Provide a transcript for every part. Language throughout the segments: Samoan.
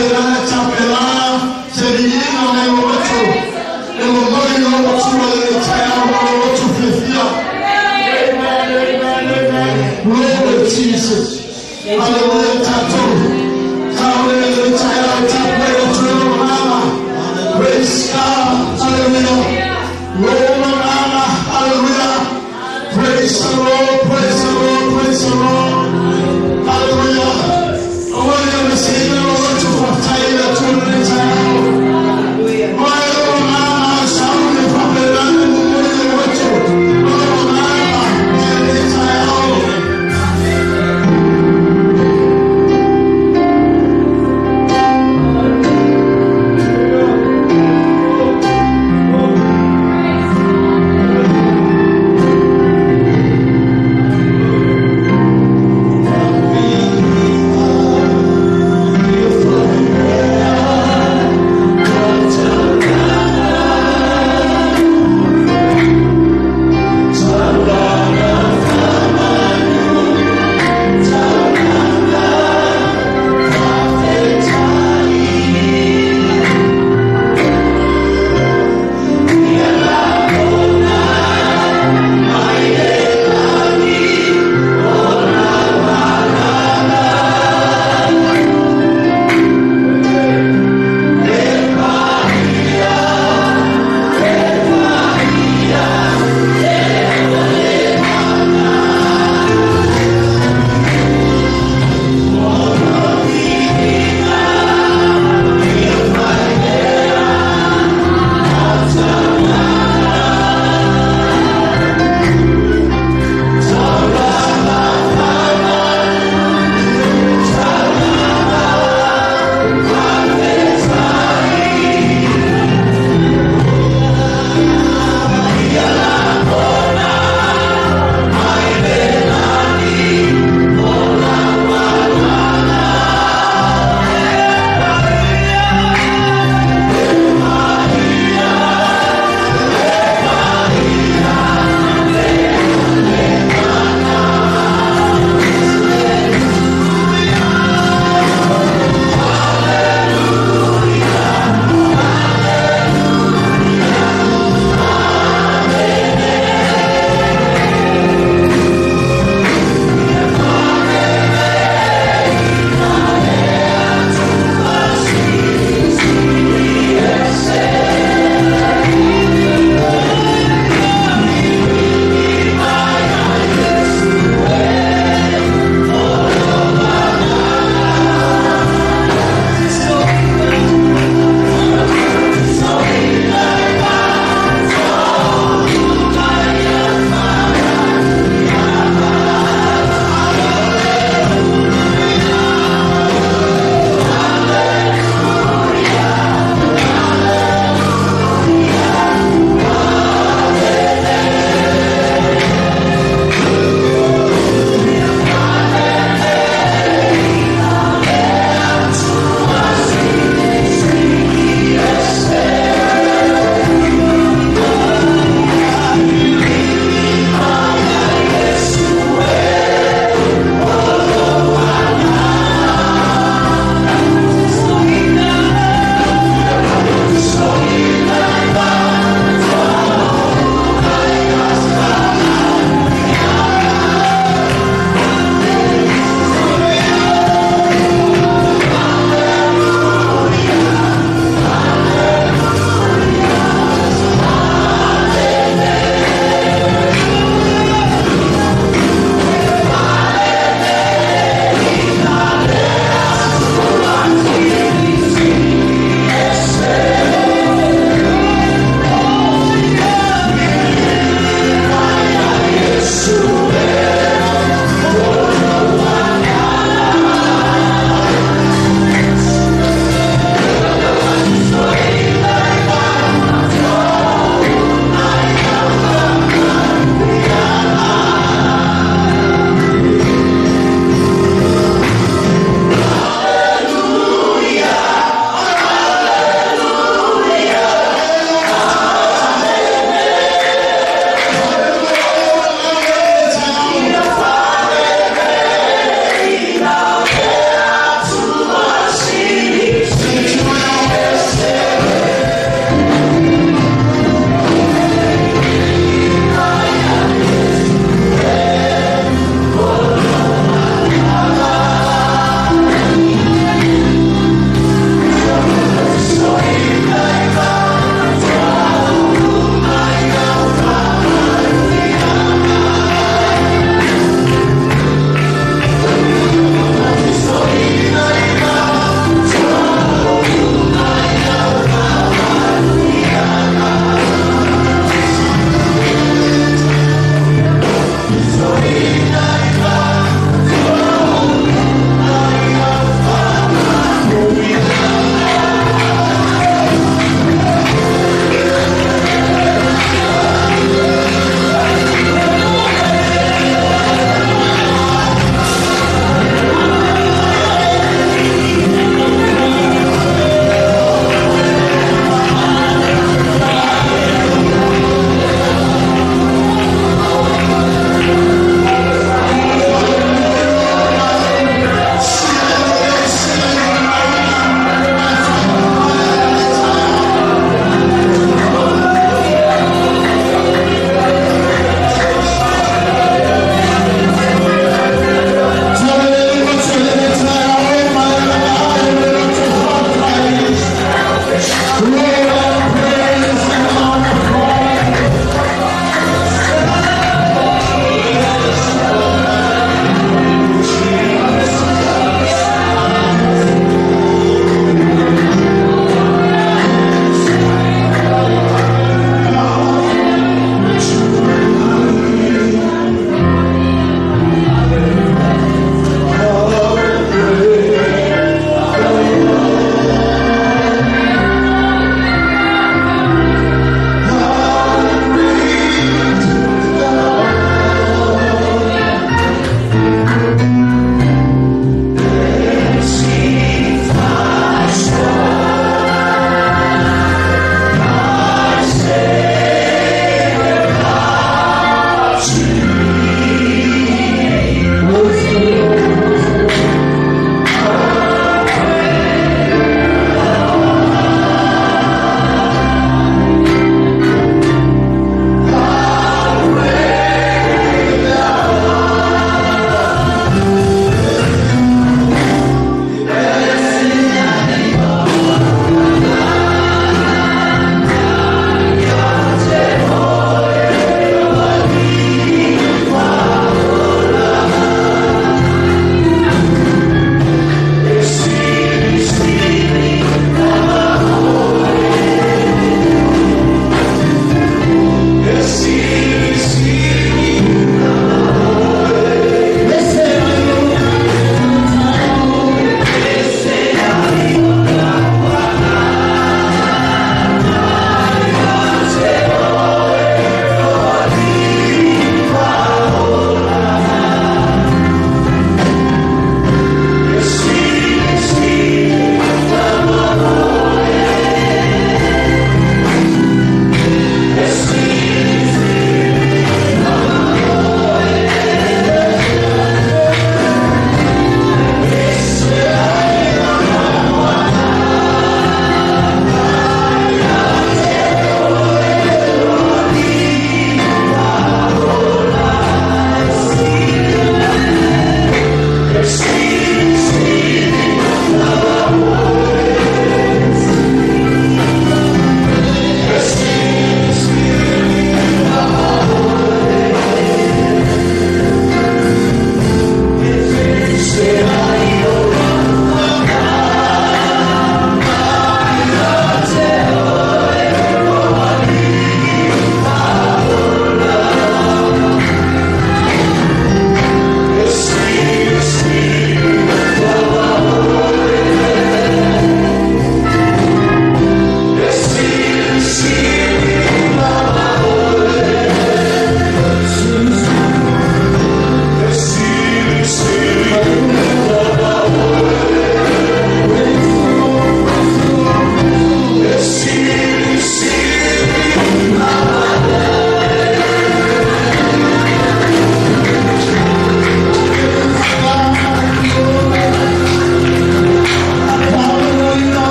Faapelana tapelana se viiga mai lou loto e momoli lou Atua i lenei taeao ma lou loto fiafia. Amen, amen, amen. Glory Jesus. Hallelujah. Tatou taole i lenei taeao e tapuai atu i lona agaga. Praise God. Hallelujah. Lona agaga. Hallelujah. Praise the Lord. Praise the Lord. Praise the Lord. Hallelujah. Aua le seina lou loto faafetai i le Atua i lenei taeao. Mai lona agaga sauni faapelana momoli lou loto ma lona agaga i lenei taeao.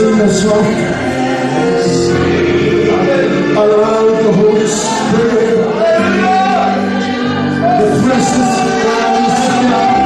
Sing a song. Allow the Holy Spirit, the presence of God is here.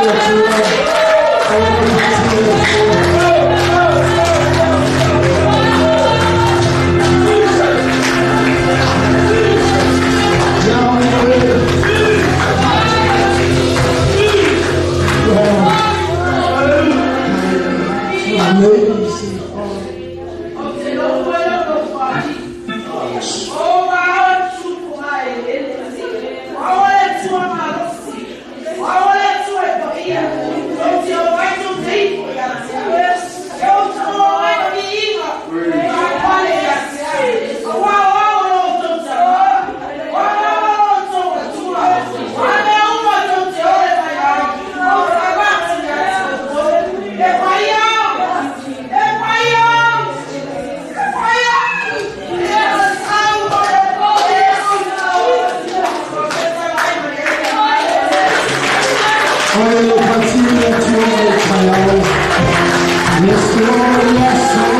Yes, Lord, yes, Lord.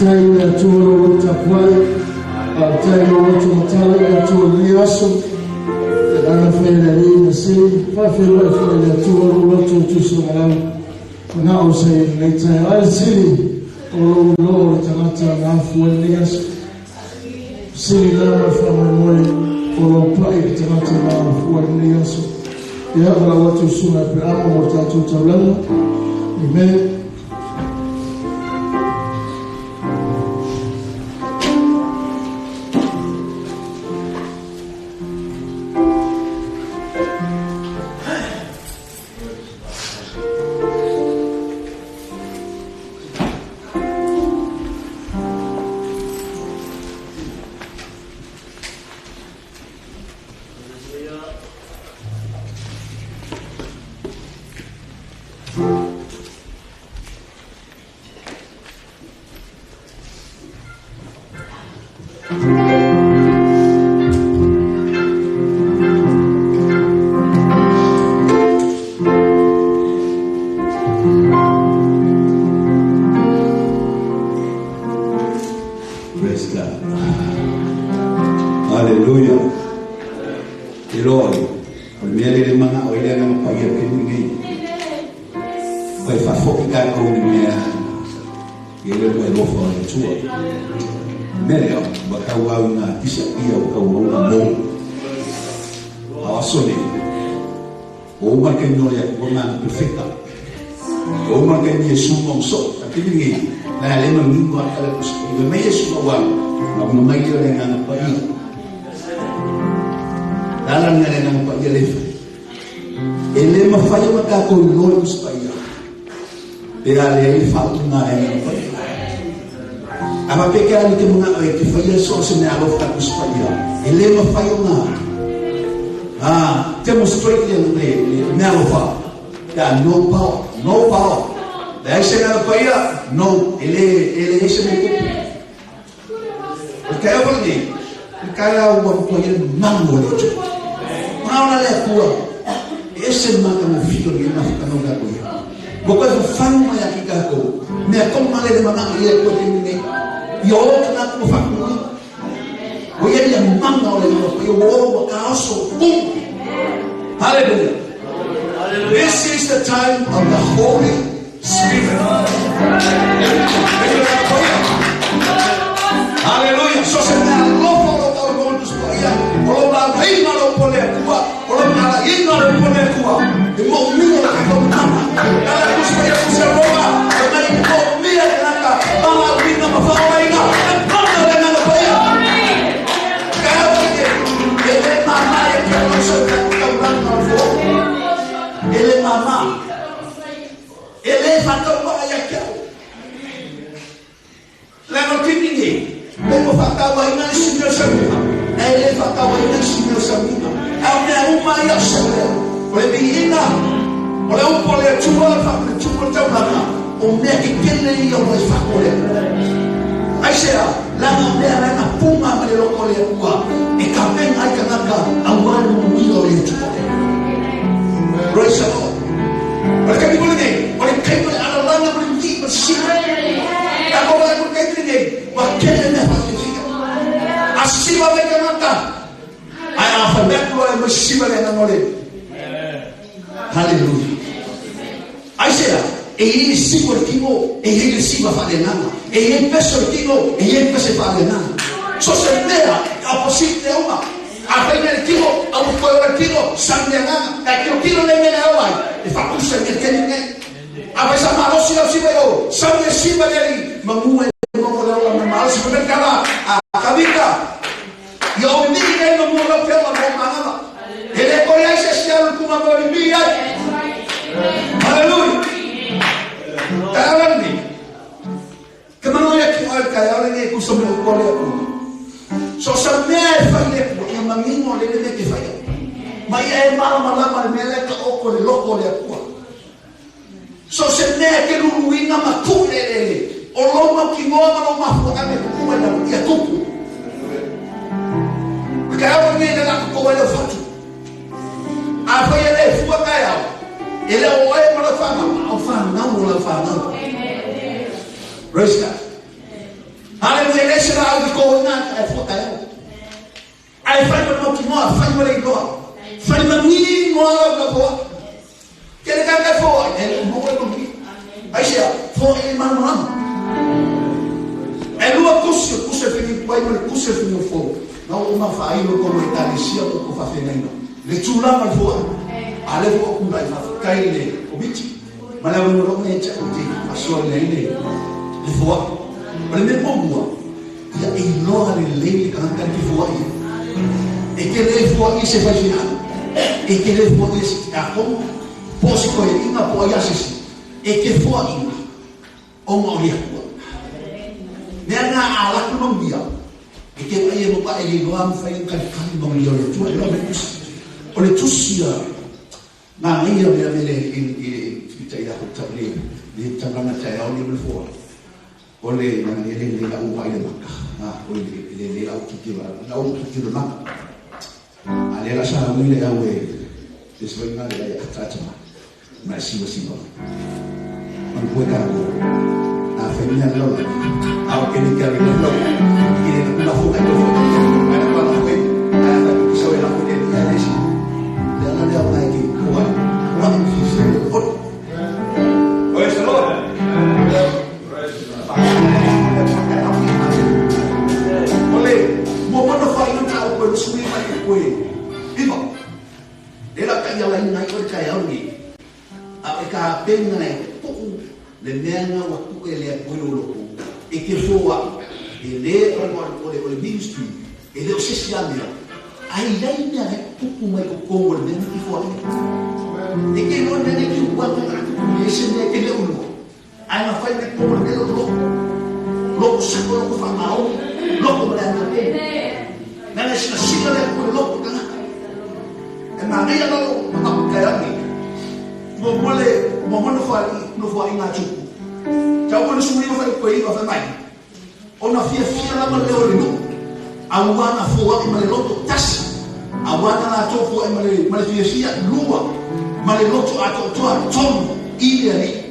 Faafetai i le Atua i lou loto tapuai, faafetai i lou loto matala i le Atua i lenei aso. E lana fai le Alii ma Sili, faafeiloai foi i le Atua lou loto tusilagalau, manao sa i lenei taeao. Ai le sili o lou iloa o le tagata na afua i lenei aso. Sili la ma le faamoemoe o lou pai i le tagata na afua i lenei aso. Ia, valaau atu i Susuga Aperamo mo le tatou taulaga. Amen. Praise God. Hallelujah. Te loa, o le mea le le mana o ile nga pa ia ke ni. Pai fa foki ka ko ni mea. Ia le mo e lofa o le tua. Mea lea, wa kau au ngā tisa ia o kau au ngā mō. A aso nei, o uma ke no ia ua ngā perfecta. O uma ke ni Yesu mo so. A te ni na le ma ni ko ala ko so. I me Yesu ma wa. Ma ma mai le ngā pa ia. Lala nga le ngā pa ia le. E le ma fai ma ka ko lo ko pa ia. Pe a le i fa tu ngā le ngā pa ia. Ama pe ke ali te mga o te whaia so se mea alofa ka kusi pa ia. E le ma whai o ngā. Demonstrate le mea alofa. There are no power. No power. Le ai se ngā pa ia, no. E le ese me kupu. O te kai ni, o kai au wa ko ia mango le tu. Mana le kua. Ese maka mo fito ni ma fika no ka ko ia. Mo koe whawhanu mai a ki kako. Mea kong male le mana ia koe te mine. Ia o ka ko whakunga. O ia ia manga o le ia o o wa ka oso. Boom. Hallelujah. This is the time of the Holy Spirit. Hallelujah. So se mea lofo lo tau mo tu ia. O lo la reina lo pole kua. O lo la reina lo pole kua. E mo mia ka ko mana. Ala ku se ia ku se roma. E mai mo mia ka ka. Mama wina ma fa ina. E mana le na pa ia. Ka o ke. E le mama e ke lo se ka ka la na fo. E le mama. E le fa ka pa ia ke. Le no tini. Le mo whakawa ina i sinio samina. E le whakawa ina i sinio samina. Au mea uma ia o se leo. O le miina. O le upo le atua le whakale tupu le taulanga. O mea ke kele ia o le whakole. Ai sea, langa mea langa punga ma le loko le atua. E ka penga ai kanaka au wale mo mio le atua. Praise the Lord. O le kami kule nei. O le kai mo le alalanga mo le mi ma sina. Ka ko wale kule kai kule nei. Wa kele mea whakale. A siwa me kanaka. Ai a whameku ai mo siwa le ngangole. Hallelujah. Ai sea, e i siwa le kingo, e i le siwa whale nganga. E i peso le kingo, e i pese whale nganga. So se mea, a posite te uma. A whaina le kingo, a ukoe o le kingo, san mea nganga. E kio kino le mea o ai, e whakusa mea teni nei. A waisa malosi lau siwa o, san mea siwa le ali, mamua e mongo le ola malosi mea kala, a kavika. Ia o mii nei mamua lau pea mo mangama. E le kore ai se sialu kuma mo i mii ai. Hallelujah. Ka ala ni. Ka manu ia ki oe ka ala ni ku sa mea kore aku. So sa mea e whai le ku, ia mangingo le le me ke whai. Ma ia e marama lama le mea le ka oko le loko le akua. So se mea ke luluina ma ku le le le. O loma ki ngoa ma lo mafu ame kuku mai na ia tupu. Ka au ni le lako ko le fatu. A whai e le fua kai au. E le o e ma le whanga. Au whanau o le whanau. Praise God. Haleluia, e leai se laau i to ina ae fua taeao. Ae fai ma mautinoa, fai ma le iloa, fai manino lava lau foai. Tele tagata e foai, e le o maua le manuia. Aisea? Foai le malamalama. E lua tusi, o le tusi a le faiga tuai ma le tusi a le faiga fou. Na ua uma faailo i totonu o Ekalesia ma outou faafeagaiga le tulaga o le foai. A lea foi ua tulai, faafetai i le Komiti ma le avanoa ia te au ou te faasoaina ai le foai. O le mea muamua, ia iloa lelei le tagata e te foai ai. E te le foai i se faifeau, e te le foai i se tiakono, po o se toeaina, po o ai lava se isi. E te foaiina ona o le Atua. Mea na a alu atu manuia, e te vaai e matua e le iloa mafai ona talitali manuia o le Atua. E iloa mai le tusi. O le tusi a Manaia mea me le i i tai lako tau le le taulanga taeao ni ma le foai. O le leaga e le lelei lau vaai i le maka, a o le le lelei lau tilotilo lau tilotilo i le maka. A lea la sa ui le au e le soiga le ai ataata mai ma e siva siva mai. Manatua tatou, a fai mea a le lalolagi, a o kene ke ale lalolagi, i le na lafo ai lafo ai na lafo ai ai na ku sa lafo le ni ale si. Le ala le au ai ke ko ai. Ko ai fi fi le o. Praise the Lord. O le muamua na faailoa na au koe sui mai i koe. Iva. Le la kai ala ina i o le taeao lenei. A o le tapena e tuu le mea na ua tuu e le Atua i lou loto, e te foai, e le o le o le ministry, e le o se isi lava mea, ae i ai mea la e tutupu mai totonu o le mea na te foai ai. E te iloa le mea nei te upu atu ai tupu mai ai se mea e te le o iloa, ae na fai mai totonu o le mea lea o le loto. Loto sako, loto faamaoni, loto ma le amiotonu. Leaga e silasila le Atua i loto o tagata. E manaia lalo ma tatou taeao nei. Muamua le muamua nofoalii nofoaiga a Tupu. Tau ko le sui o fai koe iva fai mai. Ona fiafia lava lea o le nuu aua na foai ma le loto tasi, aua na latou foai ma le ma le fiafia lua, ma le loto atoatoa tolu i le Alii.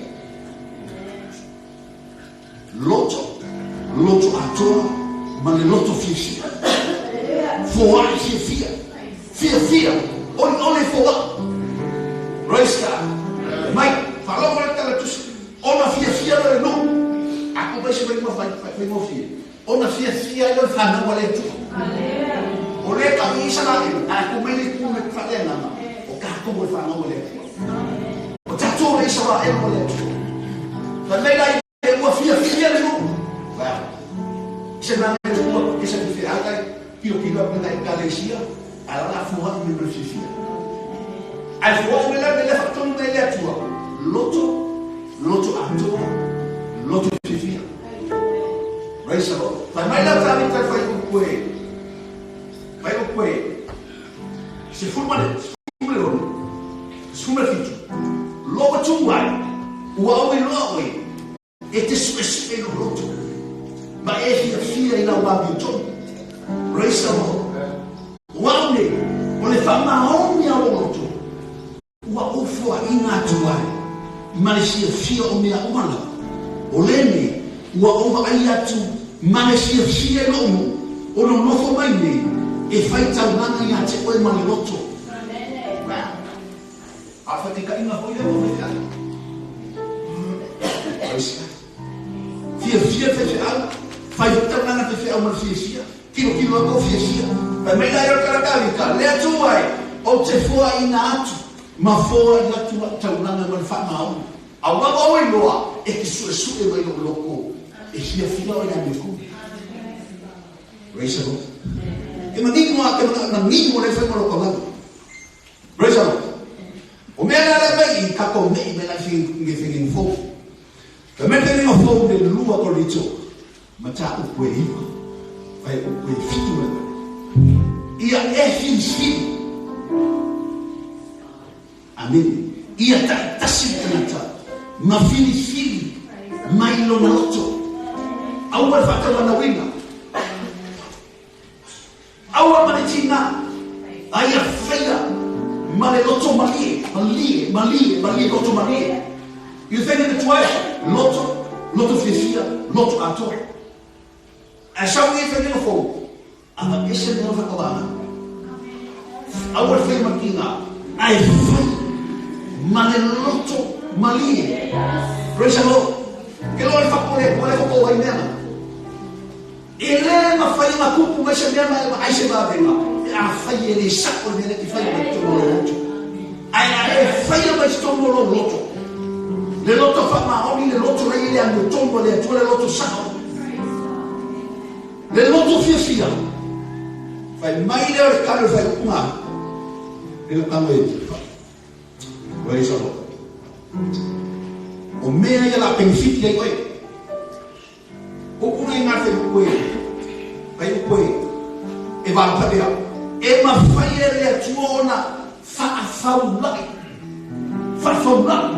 Loto, loto atoa ma le loto fiafia. Foai fiafia. Fiafia, olioli foai. Praise God. Mai, faalogo le tala tusi. Ona fiafia lea o le nuu. A ku mai se vaima fai, fai, faigofie. Ona fiafia ai lea o le fanau a le Atua. O lea tau i Isaraelu, ae ku mai le itu me faaleagaga, o tatou o le fanau a le Atua. O tatou o le Isaraelu a le Atua. Fai mai la i ua fiafia le nuu. Well, se mea le Atua, ke sa te feagai, tilotilo atu i ekalesia, ae la la foai mai ma le fiafia. Ae foai mai la me le faatonu mai le Atua, loto, loto atoa, loto fiafia. Praise the Lord. Fai mai la tāngata fai upu e, fai upu e, 16, 17, Lou atu ai, ua ou iloa oe, e te suesue i lou loto, ma e fiafia i lau amiotonu. Praise the Lord. O au nei, o le faamaoni a lou loto, ua ou foaiina atu ai ma le fiafia o mea uma lava. O lenei, ua ou vaai atu ma le fiafia i lou nuu, o nonofo mai nei, e fai taulaga ia te oe ma le loto. Wow. A o le faataitaiga foi lea ua faifeau. Praise God. Fiafia le faifeau, fai foi taulaga le faifeau ma le fiafia. Tilotilo atu o fiafia. Fai mai la ia o le Kalatavita, le Atua e, ou te foaiina atu ma foai atu lau taulaga ma le faamaoni. Aua ua ou iloa e te suesue mai lou loto e fiafia oe ia te oe. Praise the Lord. Ke manino a ke manino le whai malo taulaga. Praise the Lord. O mea la le mai i tatou nei mai lai whingi whingi fou. Ka mea te ringa fou le lua Korinito, ma tā upu e iwa, vai upu e fitu mai mai. Ia e whiriwhiri. Amene. Ia ta'itasi le tagata ma whiriwhiri mai lona loto. Aua le whaatauanauina. Aua ma le tina, a ia faia ma le loto malie, malie, malie, malie, loto malie. I le whenua tuai, loto, loto fiafia, loto atoa. Ae sau nei faiga fou, aveese le mea faatauvaga. Aua le faia ma le tiga, ae fai ma le loto malie. Praise the Lord. Ke loa le fapu o le Atua lea koko ai mea na. E le mafai ona tupu mai se mea ma e vaai se vavega pe afai e le sa'o le mea lea e te faia mai totonu o lou loto. Ae a e faia mai totonu o lou loto, le loto faamaoni, le loto la e i le amiotonu a le Atua, le loto sa'o, le loto fiafia, fai mai lea o le tali o le faaiupu na, le tago e Praise the Lord. O mea ia la penefiti ai oe. Upu nei ngā te upu e, ai upu e, e valapalea. E mafai e le Atua ona faafaulai. Faafaulai.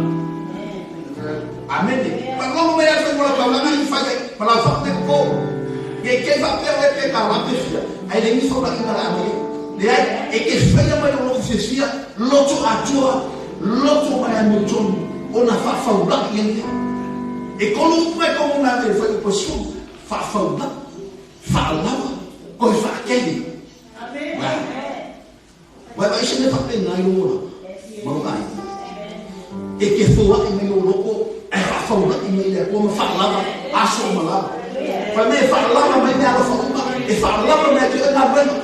Amene. Faalogo mai ai fai mo lau taulaga i fai ai, ma lau fatu nei ko. Nge ke faapea oe pe ka la pe fia, ai le ni faulaiga la mai. Leai, e ke faia mai o loto fiafia, loto atua, loto mai amiotonu, ona faafaulai ai lea. E kolu upu mai komu nā me fai upu sefulu, faafaulai, faalava, toe faakele. Wow. Ua e vaai se mea faapena i lou ola ma lou aiga? E te foai mai lou loko ae faafaulai mai le Atua ma faalava aso uma lava. Fai mai e faalava mai meaalofa uma, e faalava mai ia te oe galuega.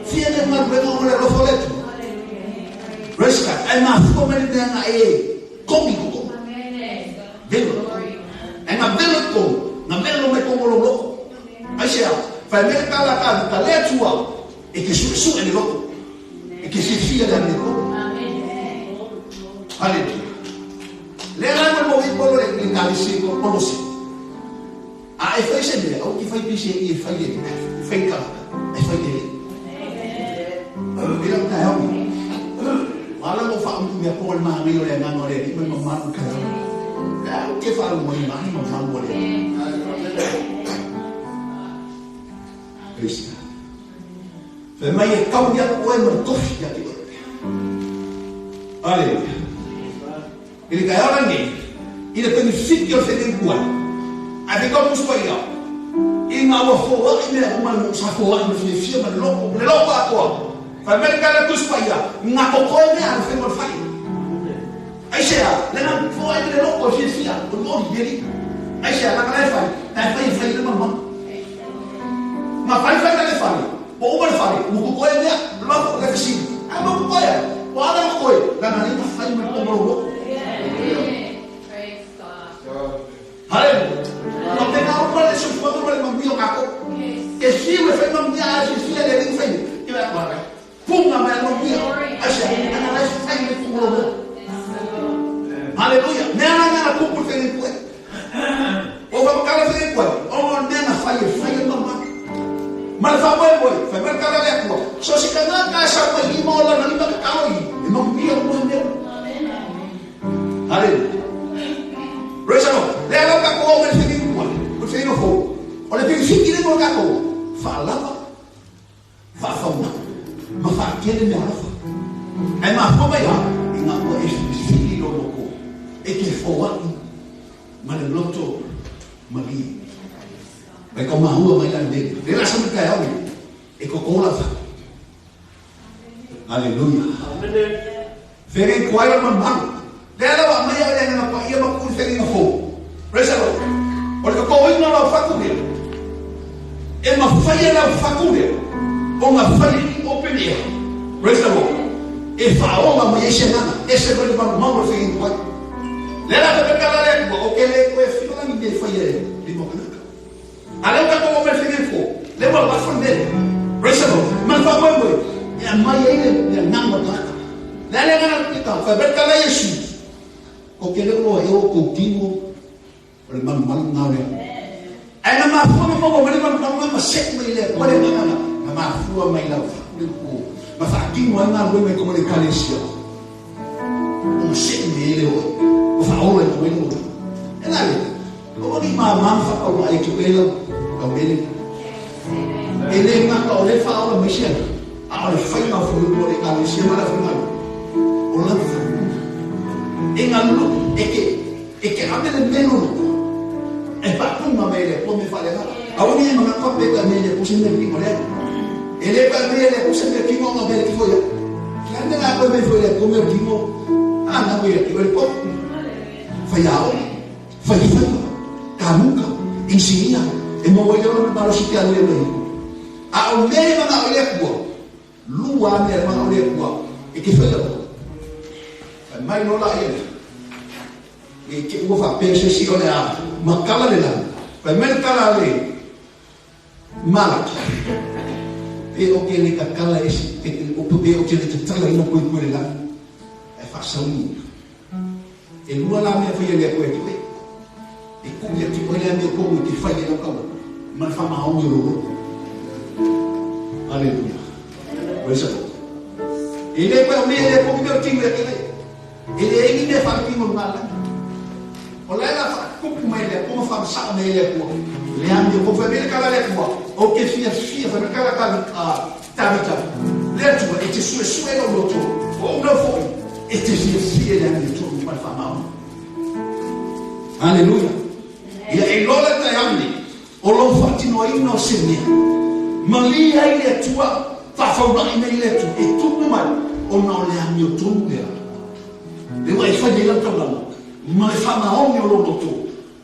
Fia mea galuega ona o le alofa o le Atua. Praise God. Ae mafua mai le mea na e kogi i totonu. Velo. Ae na velo i totonu, na velo mai totonu o lou loko. Aisea? Fai mai le tala a Tavita, le Atua, e te suesue le loto, e te fiafia le amiotonu. Haleluia. Lea la mo mo i polo le le kalisi ko polosi. A e fai se mea, au ki fai pisi e fai le, e fai ka, e fai le. E lau tae au. Wala mo fa upu mea po le mahangai o le agaga o le Alii ma le mamalu o taeao. Le au ke faalogo mai mahi mamalu o le Alii. Praise God. Fai mai e tauri atu oe ma le tofi ia te oe. Haleluia. I le taeao lenei, i le penefiti o le whenenguai, ae fai tau musu ai ia, i ngā ua foai mea uma le sa foai ma le fiafia ma le loko, ma le loko atoa. Fai mai le tala tusi paia, ngā kokoe mea a le whenua le whai. Aisea, le ngā foai me le loko e fiafia, o le oli, le li. Aisea, langa la e whai, ta e whai e whai le manumanu. Ngā whai whai ta le whare, ua uma le fale, ua kokoe mea, loko, le fesili, a ua kokoe ai, ua ala kokoe, langa le na whai ma le toma lou loko. Haleluia. Ma pena uma le soifuaga ma le manuia o kākou. Ke fiu e fai manuia a e fiafia le Alii ma fai, ke mea atu ai. Puga mai le manuia. Aisea? Ana la e fai mai totonu o lou loto. Haleluia. Mea la na tupu i le faiga i Ua faamatala le faiga i ona o le mea na fai e fai ai le malumalu. Ma le faamoemoe, fai mai le tala a le Atua, so o se tagata e sau mai lima o lana lima tatalo i, e manuia uma mea uma. Haleluia. Praise the Lord. Lea lau tatou ao mai le faiga i o le faiga fou. O le penefiti lea mo tatou, faalava, faafauna, ma faatele meaalofa. Ae mafua mai a ina ua e filifili lou loto e te foai ma le loto malie. Mai kau mahua mai la nei. Le la sa mai taeao nei. E koko la fa. Haleluia. Fere ko ai o malu. Le ala wa mai o le ngana pa ia ma ku fere na fou. Praise the Lord. O le kokoina o lau fatu lea. E mafai e lau fatu lea ona fai i open air. Praise the Lord. E faaola mai ai se agaga, ese mai le malumalu o le faiga ai. Lea la faapea le Atua, o ke le koe fia la ni mea e fai e lima o kanaka. A lea ua tatou oo mai le faiga fou, lea ua lafo le mea lea. Praise the Lord. Ma le faamoemoe e aumai ai le agaga o le tagata. Le a le agaga o le tagata, fai mai le tala a Iesu, Ko ke leo loa e o kou tino o le malumalu na o le Ae na mafua na maua mai le malumalu na ma seʻu mai le Atua le agaga na, na mafua mai lau faku le ku ma faatino ai galuega i totonu o le Ekalesia o ma seʻu mai ai le oe ma faaola ina mai lou agaga. E la le, aua ne i māmā ma faataulaʻi atu pea lau, lau mele. E le gata o lea e faaola mai se agaga, a o le faiga o fulimu o le Ekalesia ma le aufaigaluega, o lana faaupuga. E galu, e ke, E ke ave le mea i lou loto, e faapuga mai e le Atua mea faaleagaga. Aua ne i manatu faapea e mea le Atua se mea le tino, leai. E le toe aumaia e le Atua se mea tino ona mea le tifo ia. Le a le mea o le a toe aumai foi e le Atua mea o le tino? A na ua ia te oe le potu, faiaoga, faifaiva, kamuta, inisinia, e maua ai le ola ma le malosi e te alu ai e aumai ai. A o mea e manao ai le Atua, lua lava mea e manao ai le Atua e te faia loa. Fai mai loa laia lea, ne i te i ua faapea se isi o le a matala le lagi. Fai mai le tala a le Malaki, Pe ou te le tatala e se, pe ou te le tatalaina koe i le lagi, ae faasauni. E lua la mea e faia e le Atua ia te oe. E tuu ia te oe le amiotonu e te fai ai lau taulaga ma le faamaoni o lou loto. Aleluia. Praise the Lord. E le toe aumai e le Atua ni mea o tino ia te oe. E leai ni mea faaletino i luga lagi. O la e la faatupu mai e le Atua ma faamasao mai e le Atua le amiotonu. Fai mai le tala a le Atua, Ou te fiafia, fai mai le tala a Tavita, le Atua e te suesue lou loto, o ou nau foi e te fiafia i le amiotonu ma le faamaoni. Aleluia. Ia e iloa le taeao lenei, o lou faatinoina o se mea, malie ai le Atua, faafaulai mai le Atua, e tupu mai ona o le amiotonu lea. Lea ua e fai ai lau taulaga ma le faamaoni o lou loto.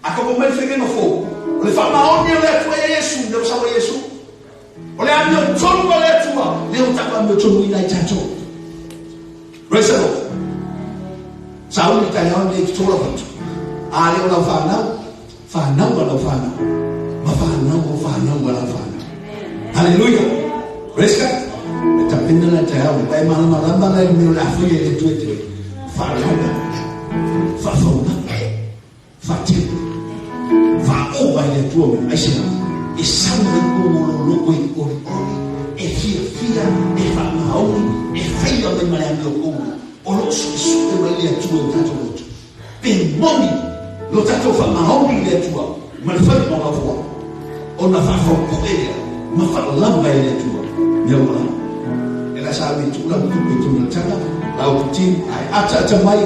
A taunuu mai le faiga fou, o le faamaoni o le Atua ia Iesu, lea ua sau ai Iesu. O le amiotonu a le Atua, lea ua tatou amiotonuina ai tatou. Praise the Lord. Sauni le taeao lenei i toto lau fatu. A le o lau fanau, fanau a lau fanau. Ma fanau o fanau a lau fanau. Hallelujah. Praise God. E tapena la taeao nei. Ua e malamalama la i le mea o le a faia e le Atua i te oe. Faalauga. Faafaulai. Faatino. Faaoa e le Atua mea. Aisea? E sau ai totonu o lou loto e olioli, e fiafia, e faamaoni, e faia mai ma le amiotonu o lo o suesue mai le Atua i o tatou loto. Pe moni lo tatou faamaoni i le Atua ma le faiva o laufoa, ona faafaupue lea ma faalava e le Atua mea uma lava. E la sa ave i tuu lau tupe i totonu o le taga, lau putini, ae ataata mai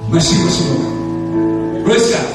ma simasima mai. Praise God.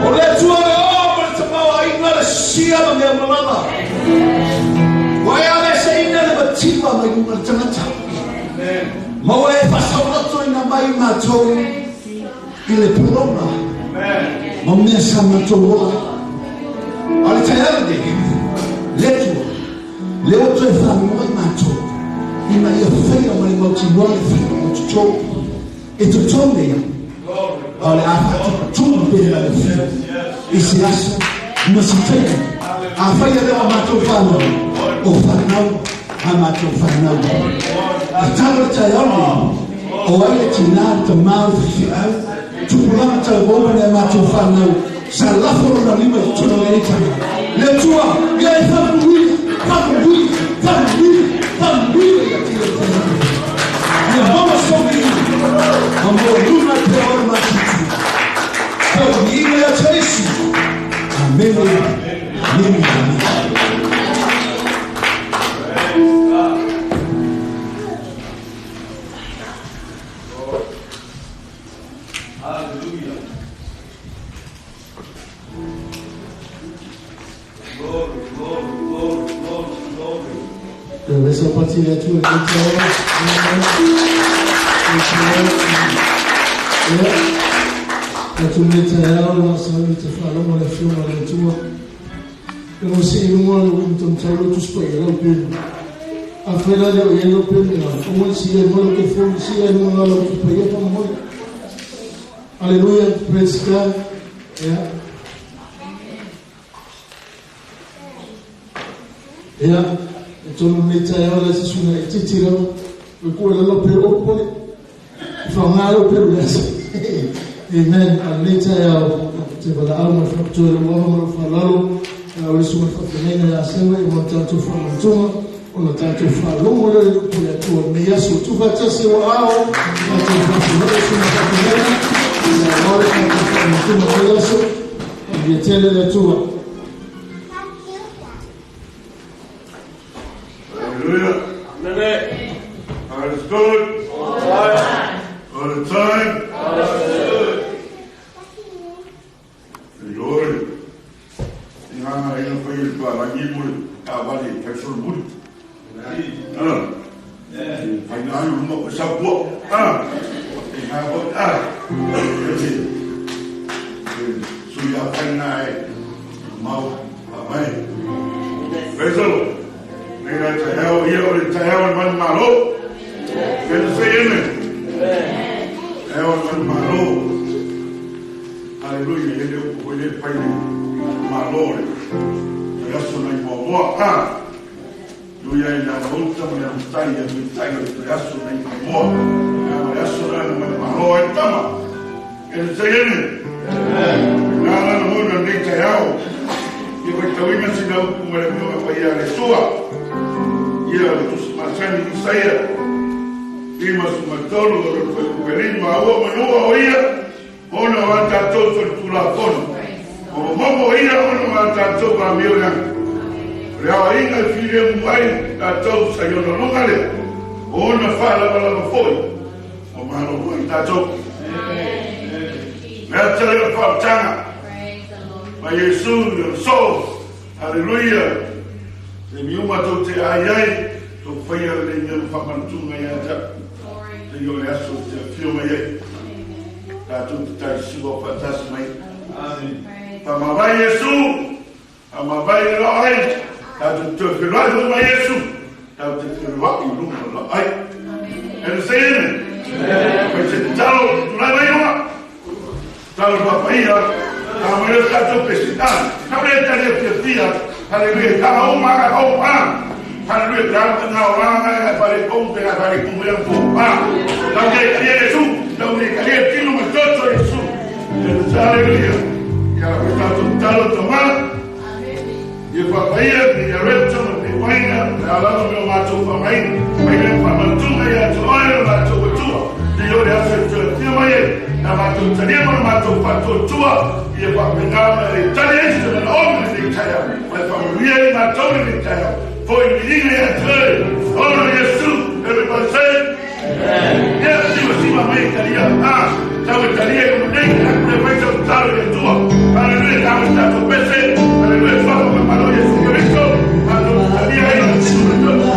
O le Atua le o ma le tamaoaiga, le sia ma mea uma lava. Ua e aveeseina le mativa mai luga o le tagata, ma ua e faasaolotoina mai matou i le pologa ma mea sa matou ola ai. A o le taeao lenei, le Atua, lea ua toe faanoa i matou. Ina ia faia ma le mautinoa le faiga o toto. E toto nei o le a faatupatupa pea le afio i se aso ma se taimi. Afai e le o matou fanau, o fanau a matou fanau. Tatalo le taeao lenei, o ai le tinā, le tamā, le faifeau, tupulaga talavou ma nai a matou fanau, sa lafo lona lima i totonu o lenei tagata. Le Atua, ia e faamanuia, faamanuia, faamanuia, faamanuia ia te ia le taeao lenei. Ia maua sou viiga ma maualuga ai pea oe le matutu. Pea o le viiga ia te Iesu. Amene, amene, amene. Hallelujah. Glory, glory, glory, glory, glory. Toe vaisa pati le Atua i lenei taeao. Amen. Praise the Lord. Ia, tatou lenei taeao la sauni te faalogo le Afioga a le Atua. E mo se i luga o le uiga taumatau lau Tusi Paia lau pelu. Afai la le o i ai lau pelu ina, aua le siia ai mo lau telefoni, siia ai luga o lau Tusi Paia faamolemole. Hallelujah, praise God. Ia. Ia, e tonu lenei taeao le se suiga itiiti lava, ua kua i lalo pelu o popole. Whaonga lau pelu le aso. Amen. A lenei taeao, te valaau ma le faapitoa i lou ava ma lou faaaloalo, a o le susuga i le faafeagaiga ia Sewe i mo tatou faamanatuga, ona tatou faalogo lea i le upu a le Atua i lenei aso. Tuufaatasi ua ao, tatou faafeiloai i susuga faafeagaiga, ia ao le tatou faamanatuga i lenei aso. Manuia tele le Atua. Hallelujah. Amen. God is good. All the time. All the time. God is good. The Lord. Inganga ina fai le palangi mo le taavale e taisolomuli. Ah. Fai na ai uma o sa pua. Ah. E ngā hoi. Ah. Ese. Sui a fai na e mau a mai. Praise the Lord. Nei la taeao ia o le taeao le manu malo. Can you say amen? Taeao le manu malo. Hallelujah. Ia le upu foi le pai le malo le. Tai aso nai muamua. Ah. Lui ai la mauta ma le amutai ia mitai o le tai aso nai muamua. Ia ma le aso na na manu malo ai tama. Can you say amen? Nā lana hona nei taeao. Ia faitauina sina upu ma le Afioga Paia a le Atua. Ia o le Tusi Masani Isaia 53 o lona fuaiupu e lima, Ua manua o ia ona o a tatou solitulafono, ua momomo o ia ona o a tatou amioleaga. O le aoaiga e filemu ai tatou sa i ona luga lea, o ona faalavalava foi ua malolo ai tatou. Le ata lea o le faautaga ma Iesu i lona soo. Haleluia! Taimi uma tou te ai ai, tou faia lenei mea ma faamanatuga ia te au. Seia o le aso ou te afio mai ai, tatou te taisua faatasi mai. Faamavae Iesu, faamavae le laai, tatou te toe feiloai foi ma Iesu, tatou te feloai i luga o le laai. Can you say amen? Fai se tatalo, tulai mai luga. Tatalo faapaia, ta mai le tatou pesi. Ah, tau le tali fiafia. Haleluia, ta uma ka o pa. Haleluia, ta nga o nga nga pare ko pe nga pare ko me ko. Ah, tau le tali Yesu, tau le tali tino ma toto Yesu. Haleluia. Ia la tatou tatalo tama. Ia faapaia, ia reto, ia waina, le alalo me o matou faamaina, mai le faamanatuga ia te oe o latou Atua, i o le aso e toe afio mai ai, na matou talia ma le matou faatuatua, ia faapena ona e tali ai se manaoga i lenei taeao, ma e faamanuia ai matou i lenei taeao, foi i viiga ia te oe, ona o Iesu, everybody say, Ia, simasima mai e talia, ah, tau e talia i luma nei, aku le fai sau tatalo i le Atua, haleluia, tau e tatou pese, haleluia, suafa ma malo Iesu Keriso, matou te talia ai i luma toto.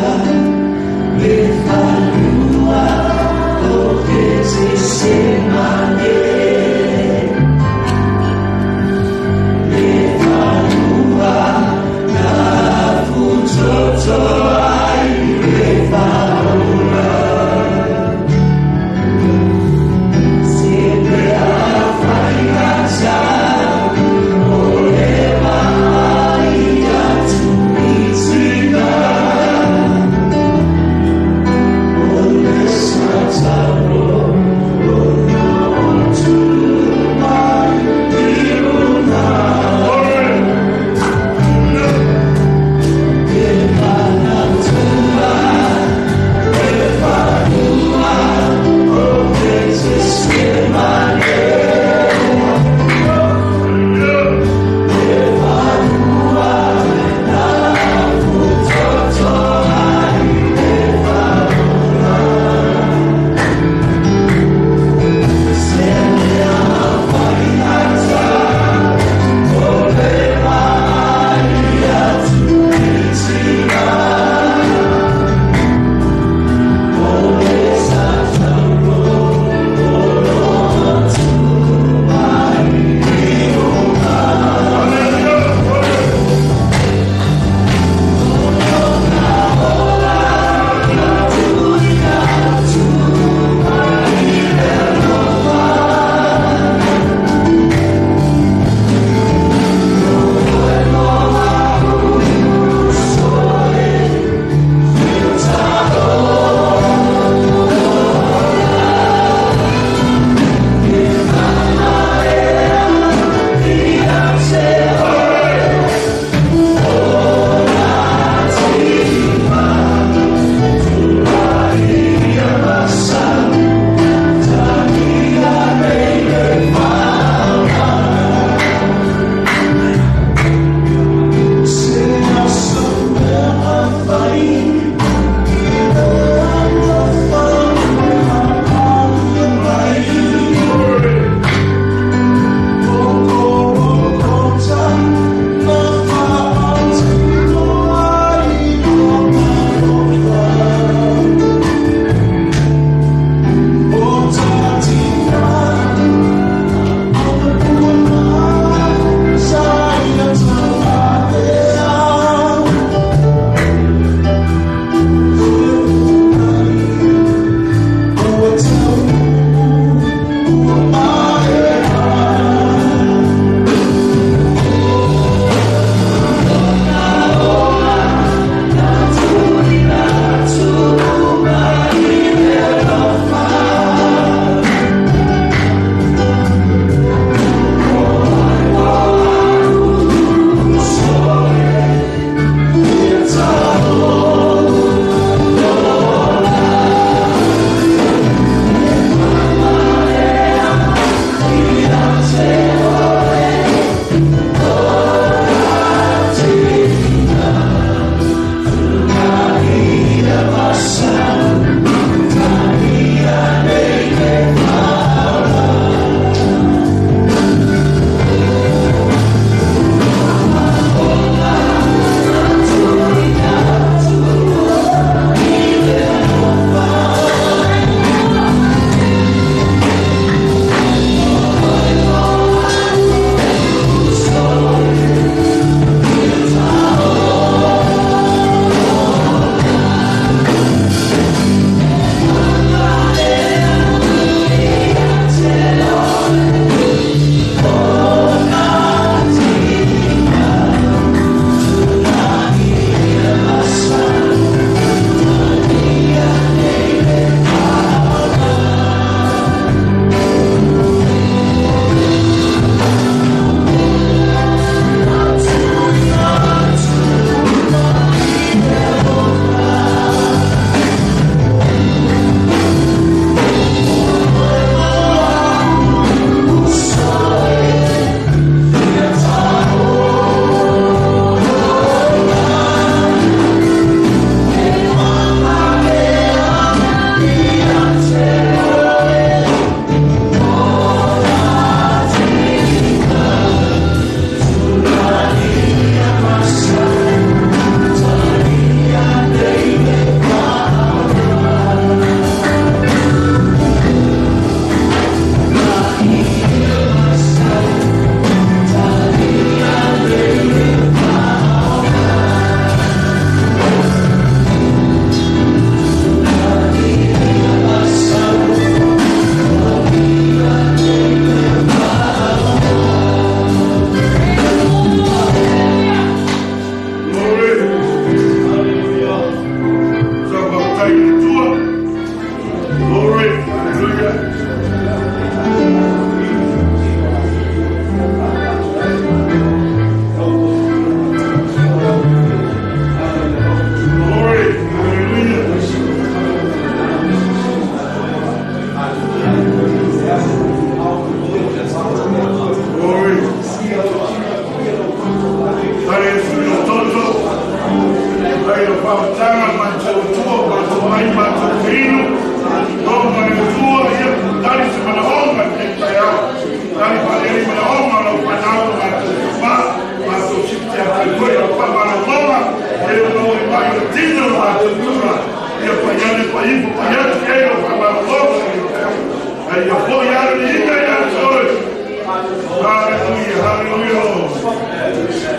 Hallelujah, hallelujah, Lord.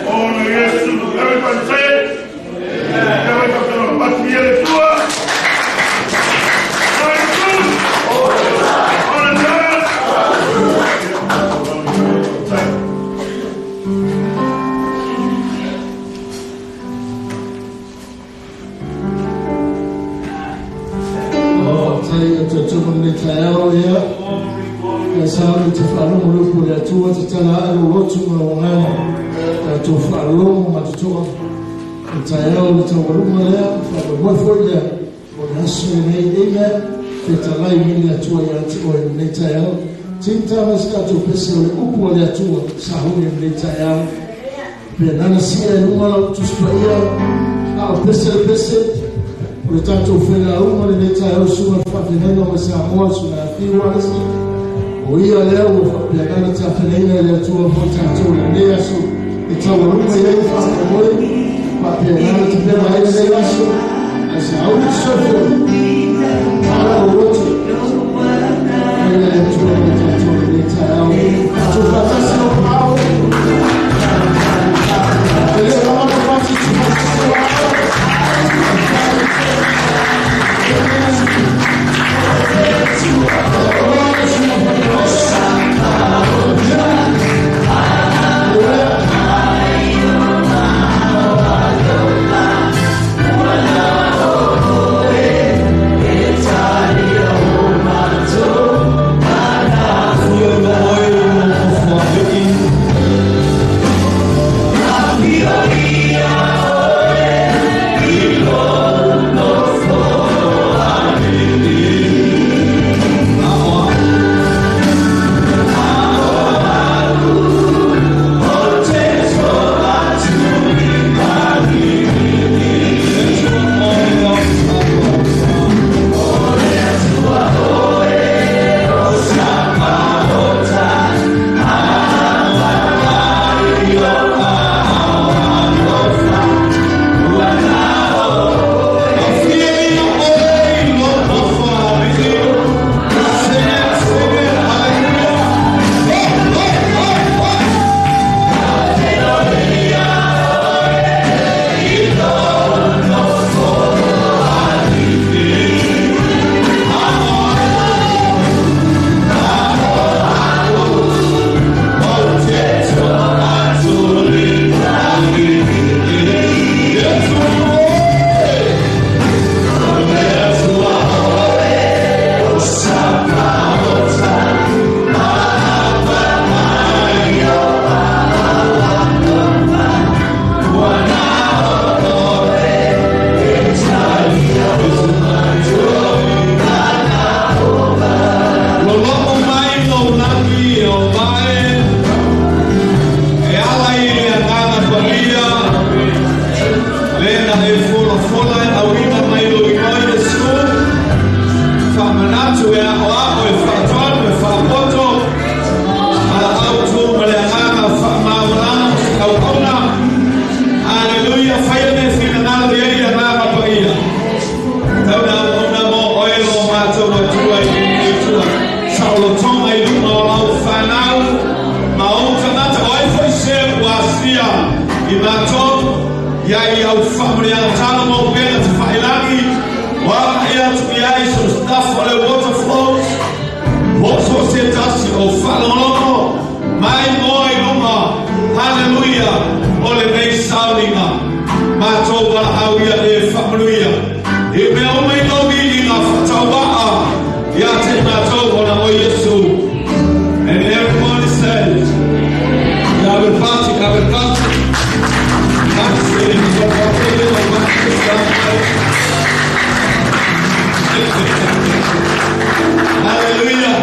Honor Jesus. Everybody say it. Everybody say it. And everybody says, Hallelujah.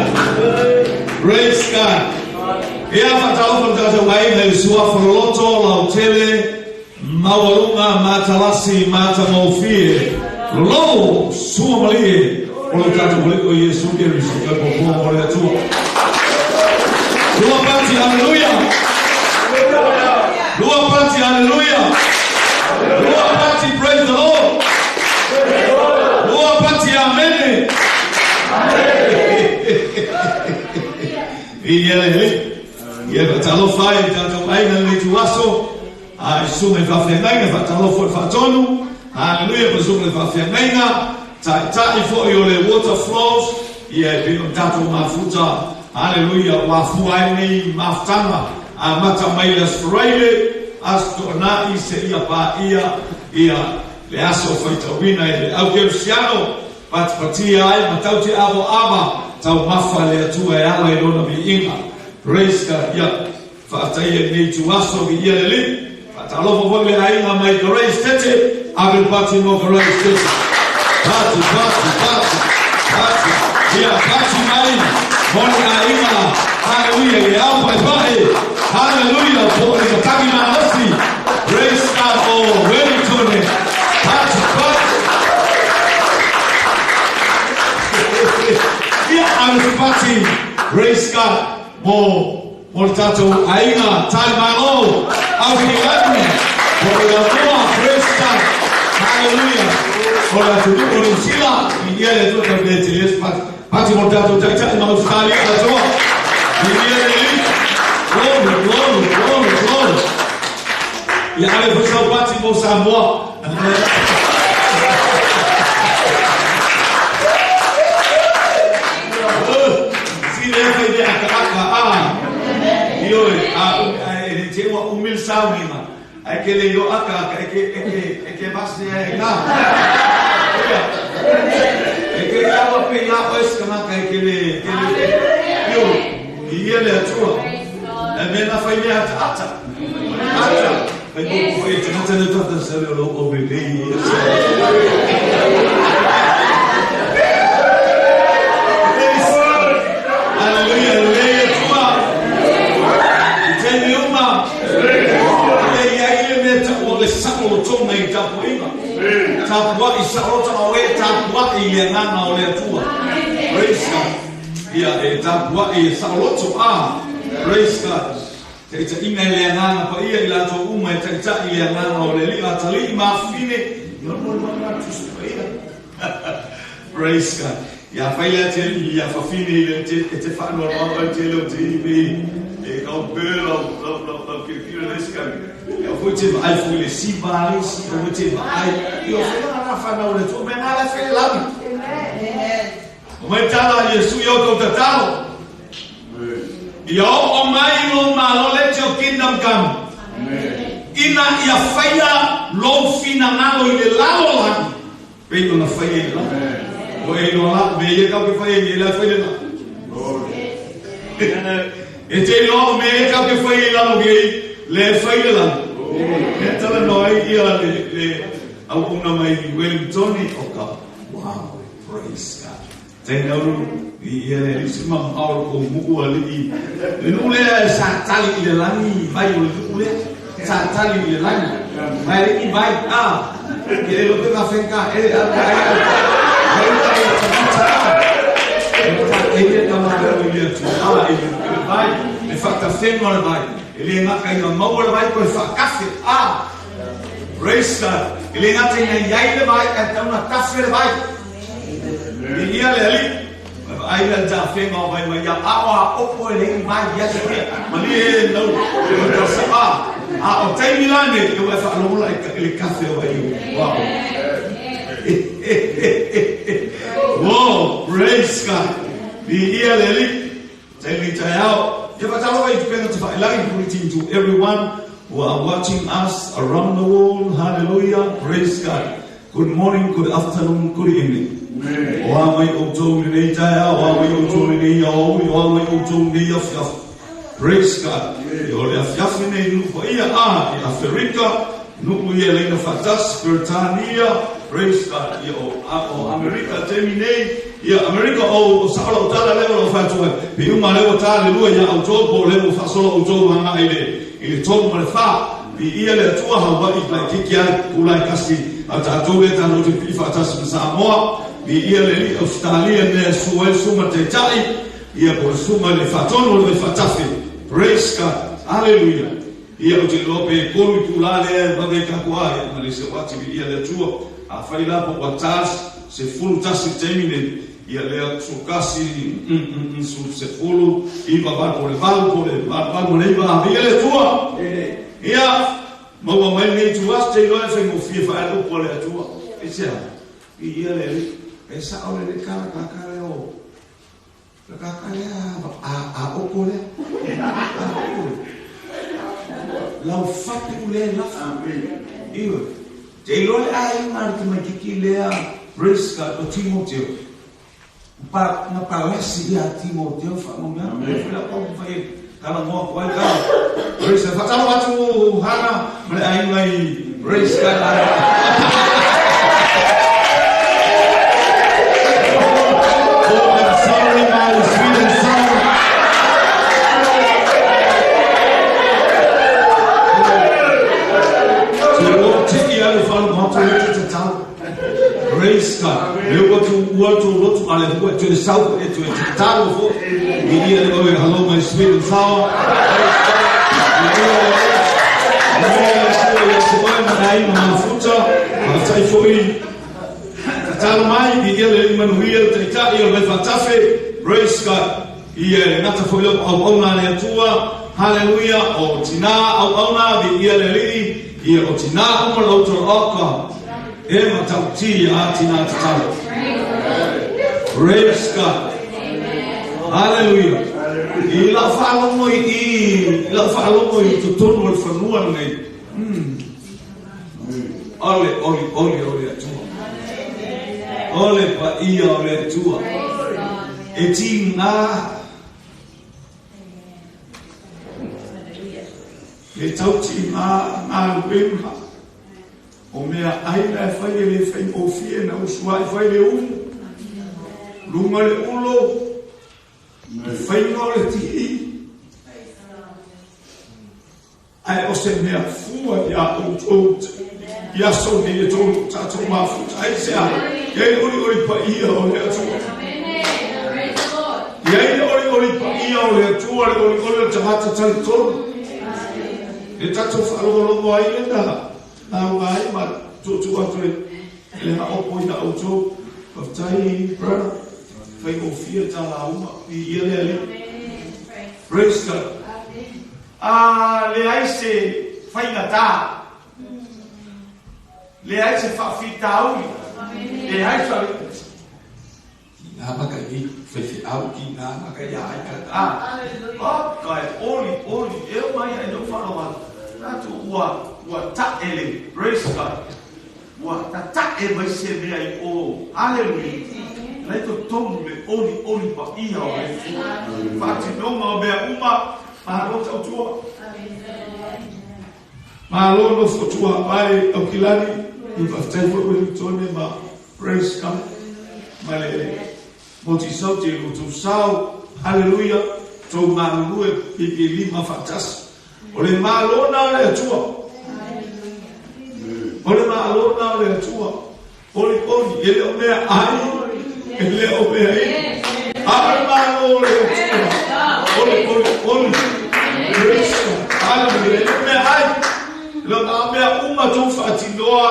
Praise God. Ia whataofa tātou ai le sua wharoloto lau tele maualunga matalasi matamofie lo sua malie o le tātou kole o Yesu Keriso kai popo o le atua. Lua pati, hallelujah. Lua pati, hallelujah. Lua pati, praise the Lord. Lua pati, amen. Amen. Ia faatalofa ai i tatou aiga i lenei ituaso, a i susuga i faafeagaiga, faatalofa i le faatonu, haleluia, ma le susuga i le faafeagaiga, taitai foi o le Water Flows, ia e pei ona tatou mafuta, haleluia, ua afua ai lenei mafutaga, amata mai le Aso Faraile, Aso Toonai seia paia ia le aso faitauina e le au kerisiano, Patipatia ai ma tau te avoava taumafa le Atua e ala i Lona viiga. Praise God. Ia, faataia i lenei ituaso, viia le Alii. Faatalofa foi le aiga mai Grace Tete, ave le pati mo Grace Tete. Pati, pati, pati, pati. Ia, pati mai mo le aiga. Hallelujah, i le ao paepae. Hallelujah, po o le matagi malosi. Praise God, o Wellington. Pati, pati. Ia, ave se pati. Praise God, mo mo le tatou aiga Talimalo, Aukilani, po o le Amoa. Praise God. Hallelujah. O le atunuu o Niu Sila, viia le Atua tau le tele se pati. Pati mo le tatou taitai ma Ausetalia atoa. Viia le Alii. Glory, glory, glory, glory. Ia ave foi sau pati mo Samoa. Si lea fai mea akaaka a. Ioe, a umi ae e le te ua umi le sauniga. Ae ke le ilo akaaka e ke e ke e ke vase ae na. Ia. E ke iaua pe ia oe se kanaka e ke le ke le ioe. I ia le Atua. E mea na fai mea ataata. Ata. Fai mo ko e tangata le tata sa le o o le lei. Hallelujah, lelei Atua. I taimi uma, e i ai le mea tau o le saolotoga i tapuaiga. Tapuai saoloto a oe tapuai i le agaga o le Atua. Praise God. Ia, e tapuai e saoloto a. Praise God. Taitaiga i le agaga paia i latou uma e taitai i le agaga o le Alii, atalii ma afafine, ia o le mana Tusi Paia. Praise God. Ia fai lea te alii ia fafine i le te, e te whaanoanoa ai te leo te iwi e kau pē lau, lau, lau, lau kirikira le skai. Ia fo te vaai fo le si vale si o te vaai. Ia fai na whanau le tua me ngā le whele lawi. Amen. O mai tala a Iesu i o tau tatalo. Ia oo mai lou Malo, let your kingdom come. Ina ia faia lou finagalo i le lalolagi, pei ona faia i le lagi. O e iloa la, mea ia kau ke faia i le fai le la. E te iloa o mea ia kau ke faia i lalo i le fai le lagi. E tala noa ai ia le, le auauna mai Wellington o ka, wow, praise God. Tainauru i ia le alii se mamao le kou nuu alii. Le nuu lea e sa tali i le lagi vai o le nuu lea. Sa tali i le lagi. Mai le i vai a. Ke le lope ka whenka e a ka e a. Vai ka e tangata a. E ka e ia ka mahalo i le atu a e le vai. Le whakawhenua le vai. E le ngaka ina maua le vai ko le whakafe a. Praise God. E le gata ina i ai le vai, ae tatau ona tafe le vai. Viia le Alii. Mai vaai lea le tafega o vai mai ia ao a opo e leai ni vai ia te pea. Malie e lau e tau sa a. A o taimi la nei, e ua e faalogo la i le kafe o vai o. Wow. Whoa, praise God. Viia le Alii. Taimi taeao. Ia faatalofa i tupega tafaila'i, greeting to everyone who are watching us around the world. Hallelujah. Praise God. Good morning, good afternoon, good evening. O a mai outou i lenei taeao, o a mai outou i lenei aoauli, o a mai outou i lenei afiafi. Praise God. Ia o le afiafi nei nuu paia a i Aferika, nuu ia laina faatasi, Peretania, praise God, ia o, a, o Amerika taimi nei, ia Amerika o, o sao lau tala lea o lau fai atu ai, pe uma lea ua ta le lua ia outou, po o lea ua faasolo outou aga'i i le, i le tolu ma le fa, viia le Atua Hawaii laitiiti ai, kula e kasi a tatou lea tatou te pii faatasi ma Samoa, viia le Alii Ausetalia mea e sua ai le susuga i le Taitai, Ia po o le susuga i le faatonu o le Vaifaatafe. Praise God. Hallelujah. Ia ou te iloa pe tolu itulā lea e vave ai tatou a, ia ma le se uati viia le Atua. Afai la po ua ta 11 i le taimi nei, Ia lea sukasi su sefulu iva valu le valu po le valu valu le iva ia le Atua. Ia maua mai nei tuasi te iloa e faigofie faaalupu a le Atua. Aisea? Viia le Alii. E sao le le kala kaka lea o le kaka lea a a oko lea. A oko. Lau fatu lea lafu. Ioe. Te iloa le aiga a le tamaititi lea Priska o Timoteo. Pa, na palasi ia Timoteo whaamamea. Me foi la pau whai kala moa ko ai kala. Praise God. Whatalo atu hana ma le aiga i praise God. Oh, I'm sorry, my sweet and sour. Te o tiki alu whalu mato e te tau. Praise God. Le ua tu ua tu lotu ale hua tu le sau e tu e te tau fo. I ia le oe, hello my sweet and sour. Praise God. I ia le oe. I ia le sua ia se oe ma ai ma mafuta. Ma tai foi. Tatalo mai i ia le manuia le taitai o le whatafe. Praise God. Ia le ngata foi le au au le Atua. Hallelujah. O tina au au na vi ia le Alii. Ia o tina uma le auto oka. E matauti a tina tatalo. Praise God. Hallelujah. I lau faalogo i i lau faalogo i totonu o le fanua lenei. O le olioli o le Atua. O le paia o le Atua. E tiga le tau tiga galuega o mea ai la e fai e le faigofie na usuai fai le umu. Luga le ulo, le faiga o le tii. Ae o se mea fua iā outou i aso nei e tolu tatou mafuta. Aisea? E ai le olioli paia o le Atua. E ai le olioli paia o le Atua, le olioli o le tagata talitonu. E tatou faalogologo ai le na lauga ai ma tuutuu atu le le haopo i la outou. Faafetai, brother. Faigofie ta lauga. Viia le Alii. Praise God. A leai se faigata, leai se faafitauli, leai sa ki ngā maka i whaiwhiau ki ngā maka i ai ka a. O, kai oli, oli, e o mai ai no whanawa. Rātou ua, ua ta'ele, praise God. Ua tata'e mai se mea i o. Hallelujah. Lai totonu le oli, oli pa ia o le Atua. Faatinoga o mea uma, malo tautua. Malo nofo tua mai au kilani, i whaftai fo Wellington ma praise God. Ma le moti sau te lo tau sao, hallelujah, tau malulue pipi lima whatasi. O le malo na o le Atua. O le malo na o le Atua. Oli oli, e le o mea ai, e le o mea i. A o le malo o le Atua. Oli, oli, oli. Praise God. Hallelujah. E le o mea ai. E le o mea uma tau whaatinoa.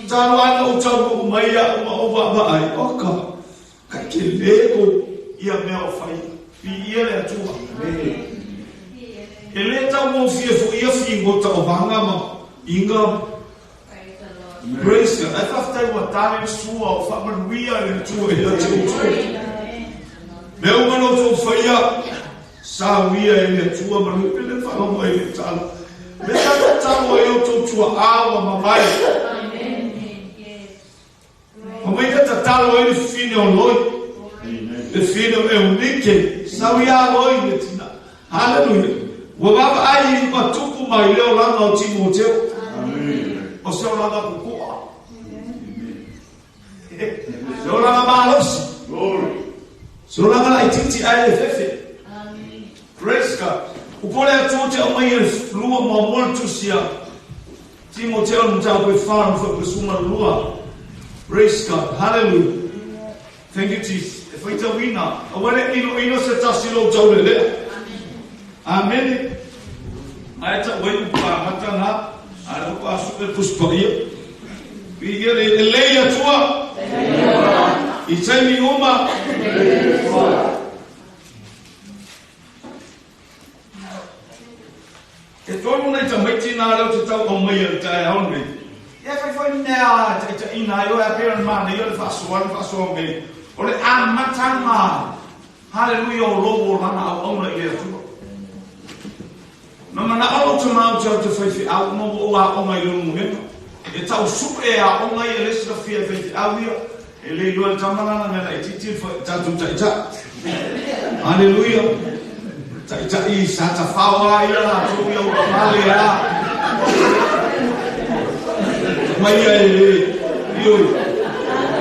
Talo ana o tau mo mai a uma o wa ai. O ka, ka ke leko ia mea o whai. Pi ia le Atua. E le tau mo fia fo ia fi ngota o vanga ma inga. Praise God. Ai whaftai ua tale sua o whaamanuia le Atua i te outou. Mea uma no tou whaia, sa uia e le Atua ma le pele whalongo e le talo. Me tata talo e o tou tua awa mamai. O mai ka tatalo e le fine o loi. Le fine o Eunike. Sa uia loi le tina. Hallelujah. Ua vava ai i matupu mai leo langa o Timoteo. O se olaga kukua. Se olaga malosi. Se olaga laititi ai le fefe. Praise God. Upole Atua te au mai e lua mua le tusi a Timoteo le mataupu e fa no fa suma lua. Praise God. Hallelujah. Thank you, Jesus. E faitauina. Aua le ino ino se tasi lo tau le lea. Amen. Ai ta wai upa mata na. Ai upa su e tuspa ia. Ia le e le Atua. I taimi uma. E tonu nei tamaiti nā leo te tau o mai e tae au nei. Ia fai fai mea taitaina ai oe a pei ona manaia le faasoa le faasoa mai. O le amataga, haleluia, o lou olaga auauna i le Atua. Na manao lou tama ou te alu te faifeau uma ua ou aoga i Leulumoega. E tau sue e aoga ia le silafia e faifeau ia. E le iloa e le tama lana mea laitiiti le tatou taitai. Haleluia! Taitai sa tafao a ia latou ia ua pale a. Mai ia e le ioi.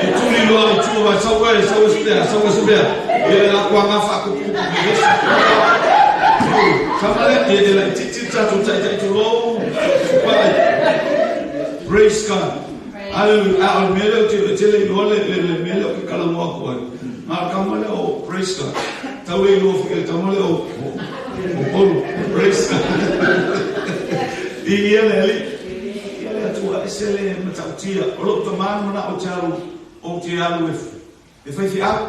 E tuli loa i tua vai sau e sau e spea sau e spea. E le la kuanga fa ku ku ku esi. Tama le e laitiiti le tatou taitai tulou. Praise God. Hallelujah. A o le mea lea ou te, te le iloa le, le, le mea lea ou te talanoa atu ai. Na o le tama lea o, praise God. Tau le iloa foi e le tama lea o, o, o Polo. Praise God. I ia le Alii. Ia le Atua ese le matautia. O lou tama na manao ou te alu, ou te alu e, e faifeau.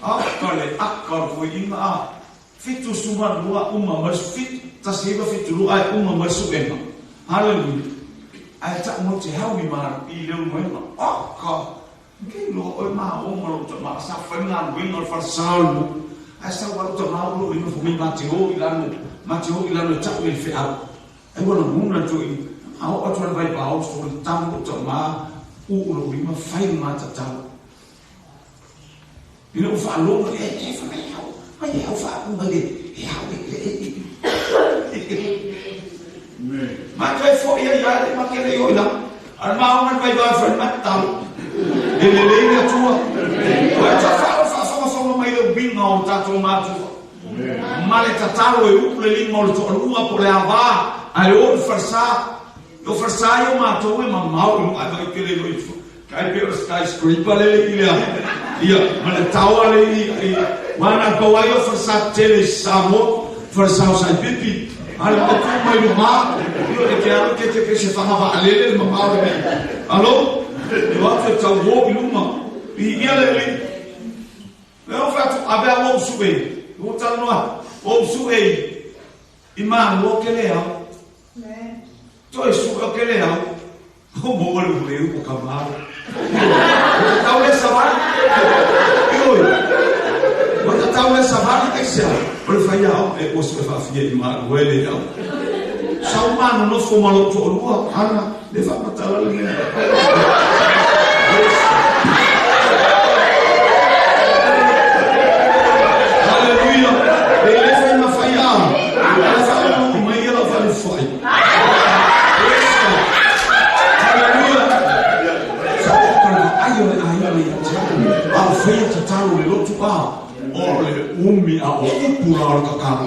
Aka le aka o le toeaina a. 72 uma ma le 7, 1972 ae uma ma le suega. Haleluia! Ae tau mau te hau i ma i Leulumoega. Oka! Kei loa oe ma o ma lou tama sa fai galuega o le fale sa o le nuu. Ae sau a lou tama o lou e nofo mai ma te o i lalo, ma te o i lalo e tau i le feau. Ai ua lagona le toeaina, ma oo atu a le vaivao soli tama lou tama uu lou lima fai le matatau. Ina ua faalogo e e fai mai au, mai e au faauu mai le e au e le e Ma toe foi ai ia le ma ke le oi la. Ar ma o vai vai fai ma tau. E le le le atua. Ua ta fa fa fa fa mai le uiga o tatou matua. Ma le tatalo e upu le lima o le toalua po le ava ae o le falesa. O falesa ia o matou e mamao i luga ai vai ke le loi. Tai pei o le skyscraper lele i le ia ma le tower le i i wana pau ai o falesa tetele i Samoa, falesa o Saipipi, a le mea tu mai luma, io e te alu te te pe se whanga waalele le mamao le mea. Alo? E o atu e tau o i luma. I ia le li. Le o whatu, a bea o usu e. O talanoa, o usu e i mālua o ke le au. Toe sue o ke le au. O mo le ule u ka malo. O te tau le savali. Ioi. O te tau le savali kai sea. O le whai au e ua sue whaafia i mālua e le au. Sau manu no fo malo to'olua. Ana, le whaamatala le mea. Hallelujah. E le whai ma whai a. E whai mai ia lau whai whai. Hallelujah. Sa o ka le ai o le aiga ia te au. A o whaia tatalo le lotu a. O le umi a o upu la o le kakalo.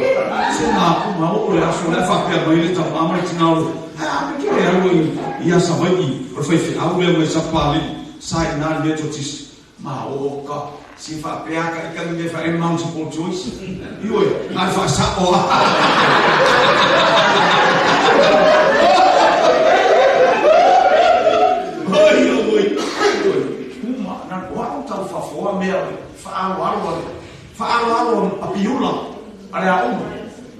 Se ngā kuma o le aso le whapea mai le tama ma le tina o le. Hai a me ke le alu i i a Savaii o le faifeau lea mai Sapali sa i nā le Methodist. Ma o ka si whapea ka i kangi me wha e multiple choice. Ioi, nā le whaasao a. Oi, oi, oi. Uma, nā, o au tau whafoa mea o le whaaloalo a le whaaloalo a Piula a le aoga.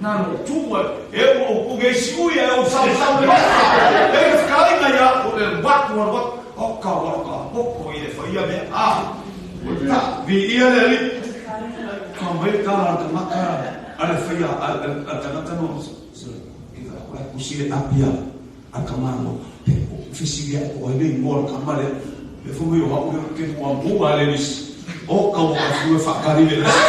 Nā no tū ai, e o o ke si ui e o sau sau le waka. E le whakainga ia o le watu a watu. O ka waka hoko i le whaia mea a. O le ta, vi ia le ali. Ka mai le tala a le tangata a le whaia a le tangata no. E ka koe kusi le apia a ka malo. Pe o fesilia e ko ai le ingoa le kama le. Le fo mai o hau le ke mua mua le lisi. O ka waka fue whakari le lisi.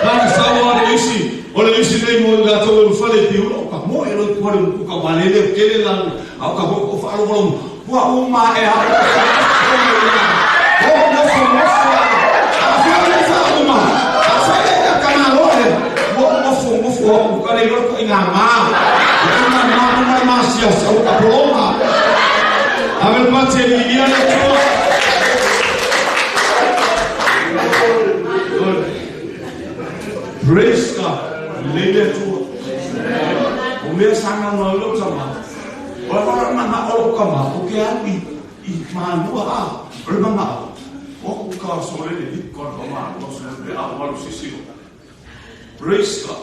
Nana sau a le isi, o le isi nei mo i latou e ulufale i Piula, o ka moe loi kua le upu ka walele o kele lalo, a o ka moe o whaalongolongo, kua uma e a o o nofo nofo a a whia le whauma, a whai e ka malo e, mo nofo nofo o ku ka le loko i ngā mā, o ka ngā mā no mai mā sia sia o ka polonga. Ave le pate i ia le tua. Praise God. Lei le Atua. O mea sa ngau lou tama. O le whara mana o lou kama, o ke au i, i mālua a. O le mama o ku ka so le le ko ko ma ko so le a wa lo sisi. Praise God.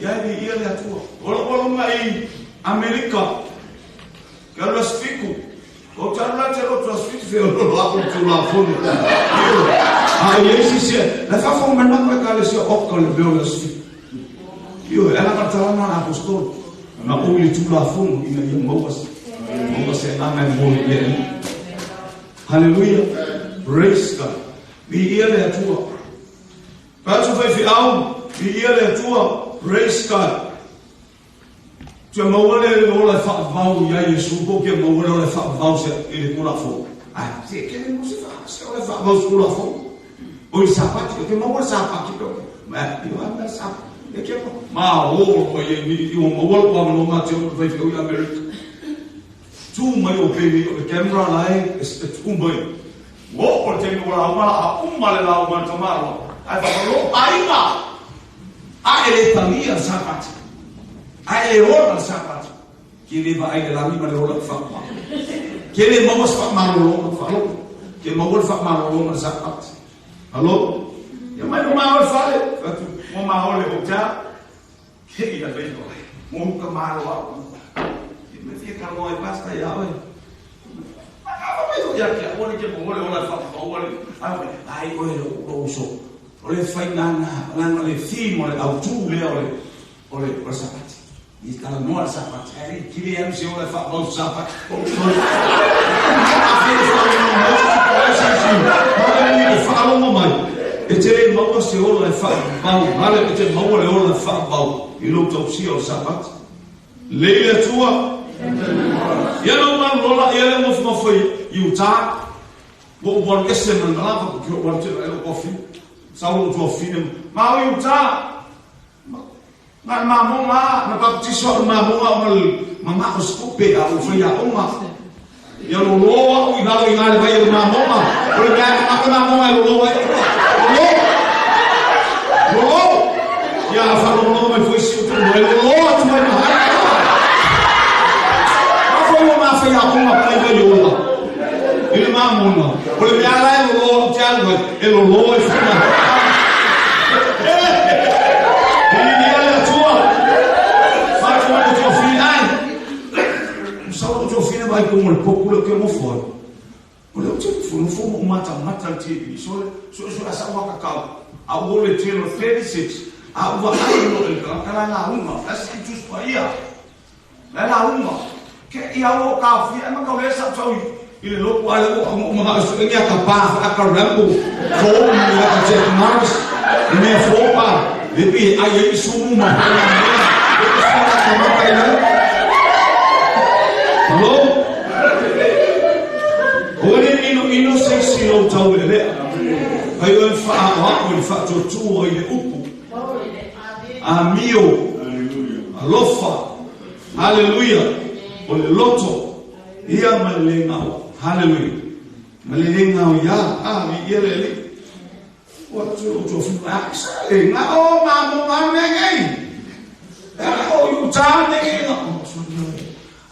Ia ni ia le atua. O lo mai Amerika. Ka lo spiku. O ta la te lo trasfit fe o lo a tu la fonu. A ye si si. La fa fo ma na ka le si o ko le be lo si. Io ela ka tala na apostol. Na o le tu la fonu ina ia mo was. Mo se na me mo le. Hallelujah. Praise God. Vi ia le atua. Pa tu fai fi au. Vi ia le atua. Praise God. Tia maua le ola fa vau ia Yesu ko ke maua le ola fa vau se ile kula fo. Ai, se ke le mo se fa se ola fa vau kula fo. O i sapati ke maua sapati ko. Ma i wa ma sap. E ke ko ma o ko ye ni o maua ko ma no ma te o vai fi o America. Tu mai o pe o camera lai e tu mai. Wo ko te no la ma a umma le la ma ta ma lo. Ai fa lo ai ma. A ele talia sapati. A e ora sapati. Ke le va ai le lami ma le ora fa ma. Ke le maua fa ma lo fa lo. Ke maua fa ma lo ma sapati. Allo? Ya mai ma o fa le. Fa tu mo ma o le o ta. Ke ila ve lo. Mo ka ma lo a. Ke me fi ka mo e pasta ya o. Ma ka fa mai ya ke o le ke mo le ora fa fa o le. Ai ai o le o so. O le fai na na le fi mo le au tu le o le o le o sapati. I tala noa sapati. Ai kiri am se o le fa o sapati. A fe mai. E te maua se o le fa vau. Hale e te maua le o le fa vau. I lo tau si o sapati. Le le tua. Ia no man lola ia le mo mo foi i uta. Wo wo ese man lava ko o te le ko fi. Sa o tu fi ma o uta. Ma ma mo ma na baptiso ma mo ma ma ma o scope a o foi a o ma. Ia lo lo o i nalo i ngale vai ma mo ma. O le ma ma mo ma lo lo vai. Lo. Lo. Ia fa lo lo mai foi si o tu lo lo tu vai ma. Ma foi o ma foi a o ma pai vai o la. Il ma mo no. O le mea la lo lo te algo e lo lo e foi. Vai como le poco que mo foi. O le te fu fu mo mata mata te so so so asa wa ka a o le te lo 36 a wa ai lo le ka la la uma as que tu pa ia. La la uma ke ia o ka fi ma ka le sa tau i le lo pa le o ma so ngia ka pa a ka rambo fo mo ka te mars me fo pa le pi ai ai su ma Hello? Ore ino ino se si lo tau le lea. Ai o fa a o fa to tu o ile upu. Amio. Alofa. Hallelujah. O le loto. Ia malenga. Hallelujah. Malenga o ya a mi ia le le. O tu o tu fa a sa le nga o ma mo ma me ngai. O yu ta ne nga.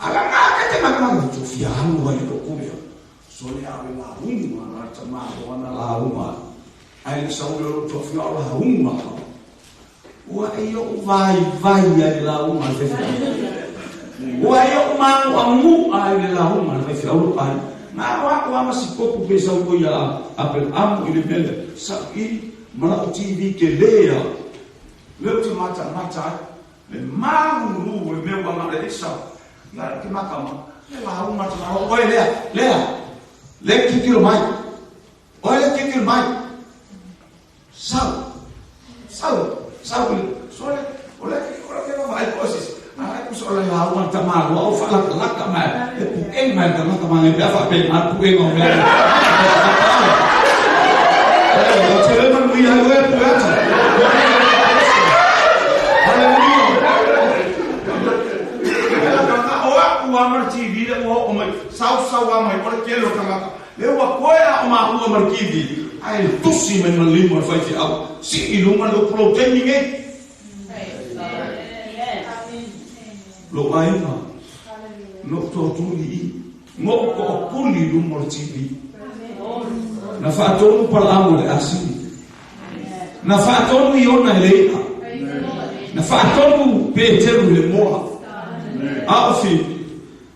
Ala nga ka te ma tu fi alu ai lo ku ya. So le a le la uma la ta ma o na la uma. Ai le sa o lo tu fi ala uma. Ua e o vai vai ai la uma le fi. Ua e o ma o amu ai le la uma le fi au ai. Ma wa wa ma si ko ku sa ko ya apel amu i le mele sa i ma o TV ke le ya. Le tu mata mata le ma ru le me wa ma le sa. La ke makama le la uma ta o le le le kikilo mai o le kikilo mai sau sau sau so le o le o le ke vai coisas ai ko so le la uma ta ma o fa la la ka ma e pu en ma ta ma ne fa pe ma pu en o me o te le ma mi ai o pu ata. Ua TV le ua o mai sau sau a mai o le kelo ka maka le ua koea o ma ua mar TV ai tusi mai malimo fai fi au si iluma lo pro te ni nge lo ai na no to tu ni mo ko kuli lu mo TV Na faatonu Palaamu i le asini. Na faatonu Iona i le i'a. Na faatonu Peteru i le moa. A o Filipi,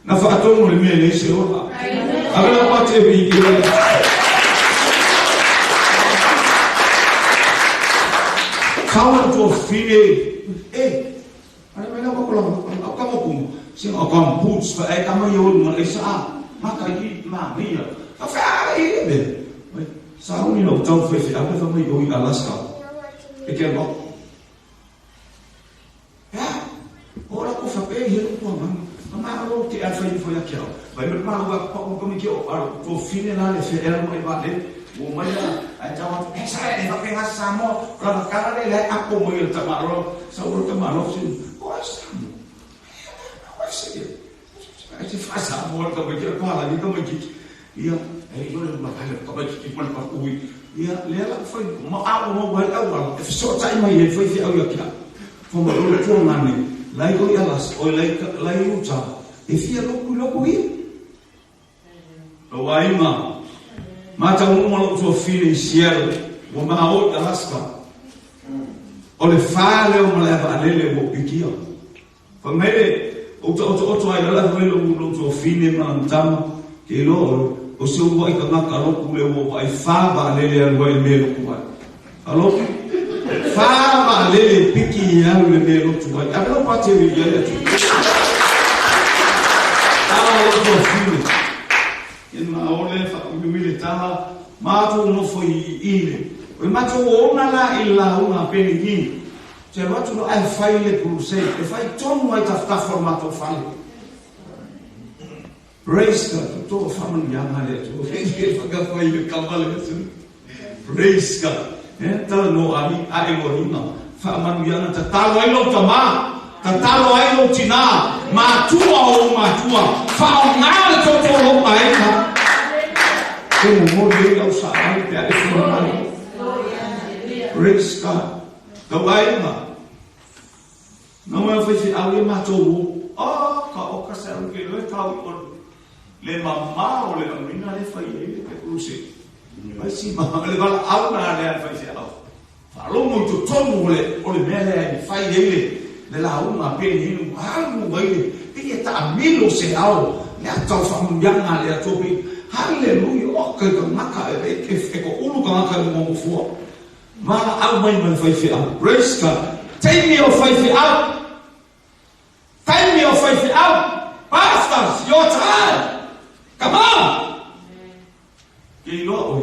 na faatonu i le mea e leai se ola. Ave lau pate e viigia le Atua. Kau le tuafine, e, ale mai lau ka au ka mokumu, se au ka boots fa e ka mai o ma le sa, ma ka i ma mia. Ka fa i le me. Mai sa uni no tau fe fe au fa mai o i Alaska. E ke lo. Ya, o la ko fa pe he ko ma. Ma ma lo te a fa i fo ya ke au. Mai ma lo ka pa ko mi ke o a to fine la le fe e mo i va le. O mai la ai tau atu, e sa e fa pe ha sa mo, la ka la le a ko mo i ta ma ro, sa o ta ma ro si. O a sa mo. O a sa ke. Ai te fa sa mo ka mo ke pa la ni ka mo ki. Ia, e yo le ma ka le ka mo ki pa pa ui. Ia, le la fa ma a o mo wa au wa. E so tai mai e fa fi au ia kia. Fa mo lo tu ngane. Lai o ia las, o lai lai u ta. E fia lo ku lo ku i. O ai ma. Mata uma lo tua filha i Seattle, o ma o Alaska. O le fale o maleva alele o pikia. Fa mele o ta o to ai la fa lo lo tua filha ma ntama ke lo o se o ai ka ngaka lo ku le o ai fa ba lele al wai me lo ku ai. Alo fa ba lele piki ya le me lo tu ai. A lo pa te ri ya tu. A lo tua filha. E ma ole fa mi le tala ma tu no fo i ile. O ma tu ona la i la una peni ni. Te watu no ai fai le crusade, e fai tonu ai tafta formato fale. Praise God, to family yang hale tu. E whaka fai le kamale tu. Praise God. E tala no ali a Elohima. Wha manu yana ta talo ai lo tama. Ta talo ai lo tina. Matua o matua. Wha o ngā le toto lo maeka. Te mo mo le au sa ai pe a e fua mai. Praise God. Tau ai ma. No mai fai fi au e matou. Oh, ka o ka sa ke le tau o le mamma o le amina le fai e le kruse. Vai si ma le vala au na le fai fi au. Fa lo mo tu tomu le o le mele e fai e le le la u ma pe ni lu alu vai le pe e ta milo se au le tau fa mu yang le to pe. Hallelujah. O ka ka maka e ke e ko ulu ka maka mo mo fua. Ma au mai mai fai fi au. Praise God. Take me off fai fi au. Take me off fai fi au. Pastors, your time. Come on. Ke iloa oe.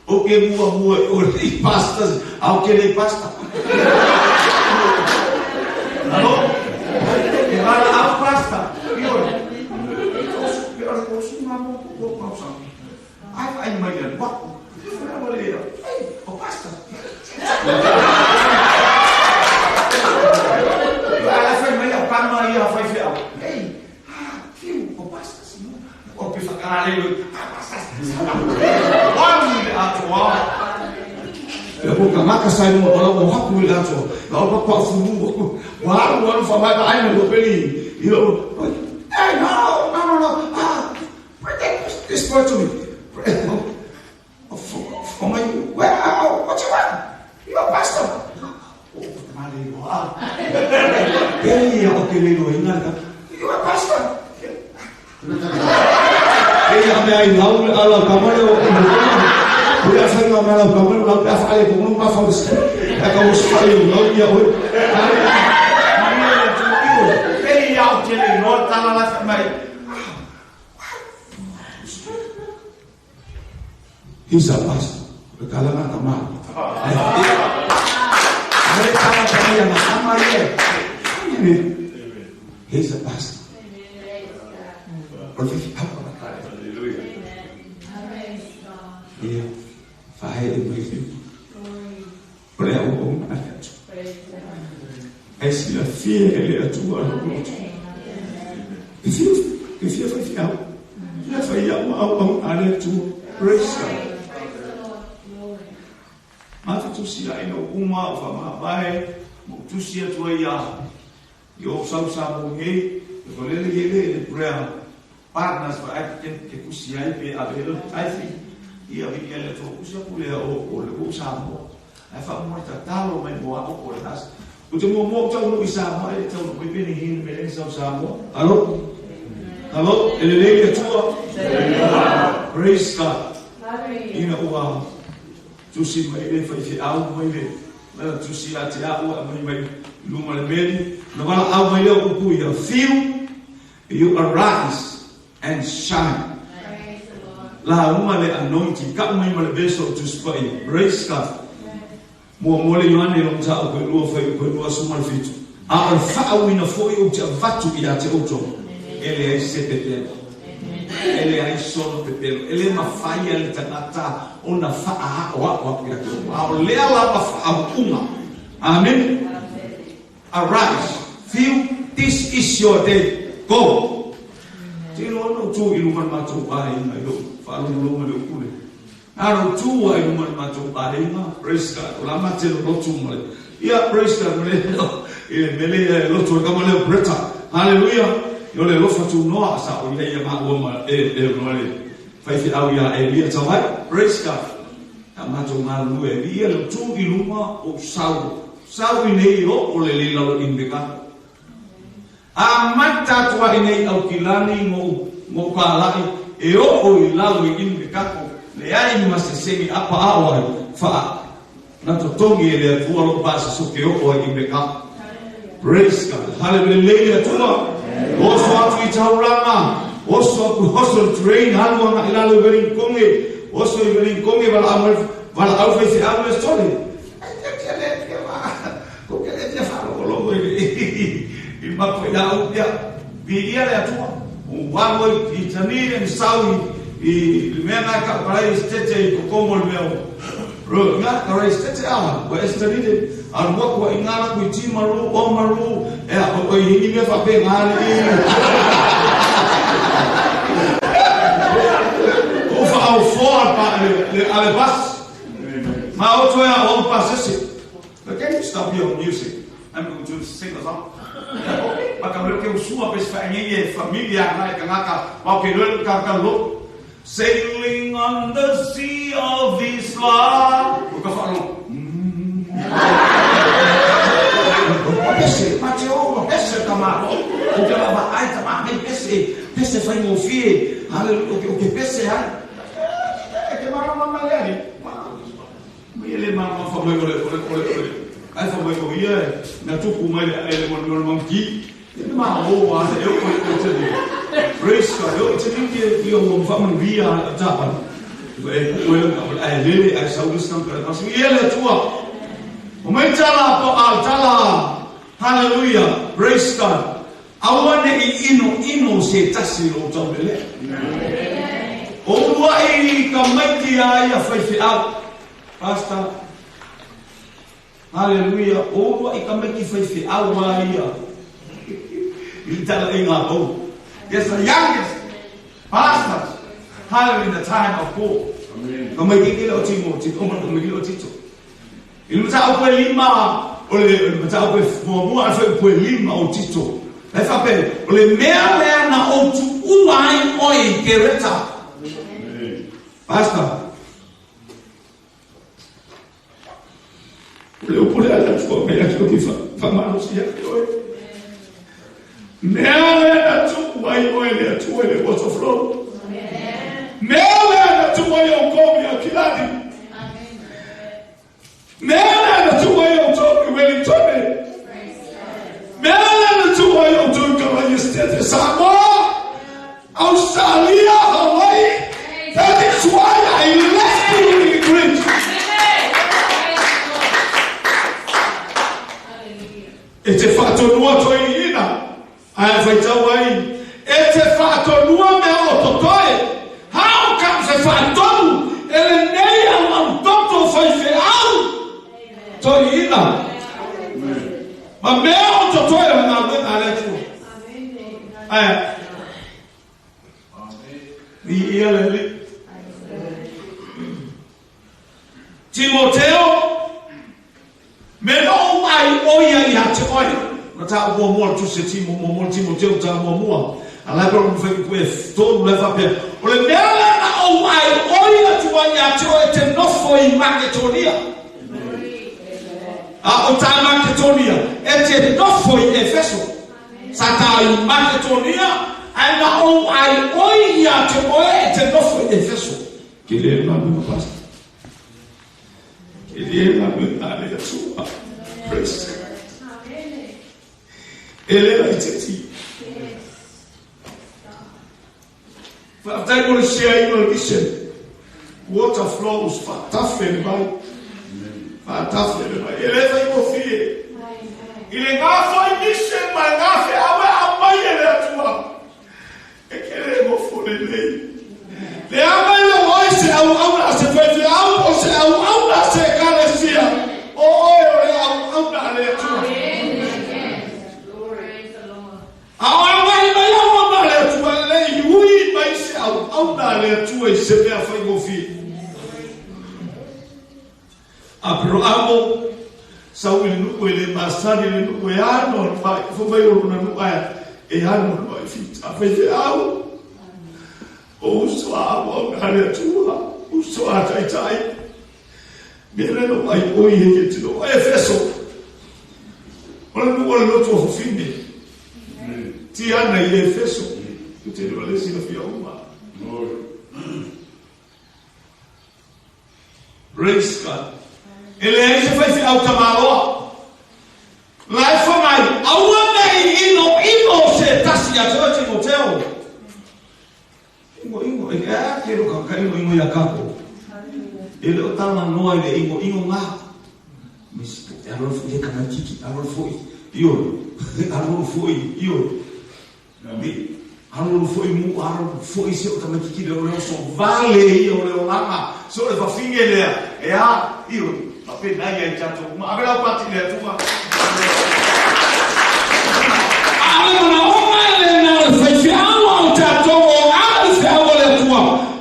O ke mua mua o le pastors, au ke le pasta. Alo? E vala au pasta. Iore. Pe ora ko su ma mo ko ko sa. Ai ai mai le wa. Fa wale ia. Ai, o pasta. Ala fai mai au kama ia fai fi au. Ei, fiu o pasta si. O pe whakarale le pasta. Wami le atoa. Pe ko ka maka sai mo ola o haku le atoa. La o pa fu. Wa wa fa mai ai no peli. Io hey, no, no, no, no. Ah, pretend this word to me. For my, well, what you want? You are pastor. Oh, male wa. Hey, o ke le lo ina ka. You are pastor. Hey, ame ai lau le ala kamale o ko. Ua fa nga mala kamale la pa fa le ko mo pa fa se. Ka o sa le lo ia o. Hey, au ke le lo tala la fa mai. He's a pastor. Kalanga kama. He's a pastor. Hallelujah. Ia, fahe e mai. O le au o ngā atu. Ai si la fia e le atua le lotu. E fia fai fi au. Ia fai au au au a le atua. Praise God. Mata tusi ai no uma o fa mahapae, mo tusi atua ia. I o sau sa mo ngei, e ko lele le le prea. Partners fa ai ke kusi ai pe ave le taifi ia vi ia le to kusi aku le o le o Samoa. Ai fa mo ta talo mai mo a o le as. O te mo mo tau no i Samoa e tau no pe ni hin me le sa Samoa. Alo. Alo, ele le le tua. Praise God. Ina ua tusi mai le fai fe au mai le la tusi a te au mai mai luma le meli na wala au mai le upu ia few you arise and shine. La uma le anointing ka mai ma le beso tusi pa ia. Praise God. Mua mo le Ioane lo mta o koe lua fai koe lua suma le fitu. A o le whaau ina foi o te avatu i a te oto. Ele ai se pepelo. Ele ai sono pepelo. Ele mawhai le tangata o na whaa o a o a te o. A o lea la mawhaau unga. Amen. Arise. Feel this is your day. Go. Te loa no tū i luma mātou āinga i lo whaalongolonga le upule. Aro tū ai luma mātou āinga. Praise God. O la mate lo lotu male. Ia, praise God. Mele e mele e lotu e kama leo breta. Hallelujah. Yo le lofa tū noa sa o ia ia maa ma e noa le whaiwhi au ia e lia tawai. Praise God. Ta mātou ngā lue. Ia le tū i luma o sau. Sau i nei o le lila lo inbeka. A mata tua i nei au kilani mo ka lai e o i lau i inbekako. Le ai ma se sengi apa ao ai wha. Na to tongi e le atua lo pasa so ke o ai inbekako. Praise God. Hallelujah. Tua. Oso atu i tauranga. Oso atu oso train halu anga ilalo i wering konge. Oso i wering konge wala amal wala au whai se au e sole. Ko ke le tia whalo i i mapo i au ia. Vi ia le atua. O walo i tani e sau i le mea ngai ka parai i tete i kokomo le mea o. Ro nga karai tete awa. Wa e tani de arua kua i ngā ku i timaru, o maru, e a o i hini mea whape ngā le i. O wha au foa pa le ale bas. Ma o toe a o pasese. But can you stop your music? I'm going to sing a song. Maka mele ke usua pes fa ngi familia na ka ngaka wa ke lo ka ka lo. Sailing on the sea of this love. O ka fa lo. Pese, Mateo, pese tama. O ke la ba ai tama me pese, pese fai mo fie. Hallelujah, o ke pese ha. Ke mara mama le ali. Me le mama fa mo le ole ole ole. Ai fa mo ko ia na tuku mai le le mo mo mo ki. E ma o wa e o o te. Praise God. O te ni ke i o mo fa mo via ta pa. E ku e ai le ai sa us kan ka pasu ia le tua. O mai tala po al tala. Hallelujah. Praise God. Awane i ino ino se tasi lo tau mele. O ua i ka maiti a ia whai whiau. Pastor. Hallelujah. O ua i ka maiti whai whiau a ia. I tala i ngā pau. Yes, the youngest pastors. Hallelujah, in the time of war. Ka maiti kila o timo, tito, o mana kila o tito. I le mata au koe lima, o le mata au koe muamua a whai koe lima o tito. Le whape, o le mea lea na o tu uai oi ke reta. Pastor. O le upule ala tua mea ki o ki whamano si ake oe. Mea lea na tu uai oi le atua le water flow. Mea lea na tu uai o komi a kilani. Mea lea na tu uai o tomi Wellington. Mea lea na tu uai o tomi Kawai Samoa, Australia, Hawaii. That is why I left you in Greece. E te whaatonua toi ina. Ai whaitau ai. E te whaatonua mea o totoe. How comes e whaatonu? E le nei au au toto whai wheau. Toi ina. Ma mea o totoe o ngā mea ngā le. Ai. I ia le li. Timoteo. Me no mai o ia i hate oi. Na Mataupu muamua o le Tusi a Timo, muamua le Timoteo mataupu muamua. A la e pei o le fuaiupu e tolu la e faapea, O le mea lea na ou aioi atu ai ia te oe e te nofo i Maketonia. A o ta Maketonia, e te nofo i Efeso. Sa ta i Maketonia, ae na ou aioi ia te oe e te nofo i Efeso. Ke le galuega, Pastor. Ke le galuega a le Atua. Praise God. E le laitiiti. Faafetai mo le share ina o le vision. Water flows faatafe le vai. Faatafe le vai. E le faigofie. I le gafo i mission ma le gafe awe aumai e le Atua. E ke le nofo lelei. Leaga i le oe se auauna a se faifeau po o se auauna a se ekalesia, o oe o le auauna a le Atua. A o auahi mai auauna a le Atua, e le i ui mai se auauna a le Atua i se mea faigofie. Aperahamo, sau i le nuu e le masani, le nuu e ano mai, fai mai o lona nuu ae e ano mai fita faifeau. O uso a auauna a le Atua, uso a taitai. Mea le no ai oi he ke tino. O Efeso, o le nuu o le lotu o fafine. Ti ana i Efeso, ku te rua le silafia uma. Praise God. E leai se faifeau tamaloa. La e fai mai, aua ne i inoino se tasi ia te oe Timoteo. Ingoingo, e a ke ro ka ingoingo ia kako. E le o talanoa i le ingoingo ngā. Misi, e alo foi e kana kiki, alo foi, io, alo foi, io. Mi, alo foi mu, alo foi se o tamaititi le o le oso vale ia o le olaga, se o le fafine lea, e a, io, faapena ia i tatou uma. Ave lau pati i le Atua. A o le manaoga lena o le faifeau a o tatou o a le feau a le Atua,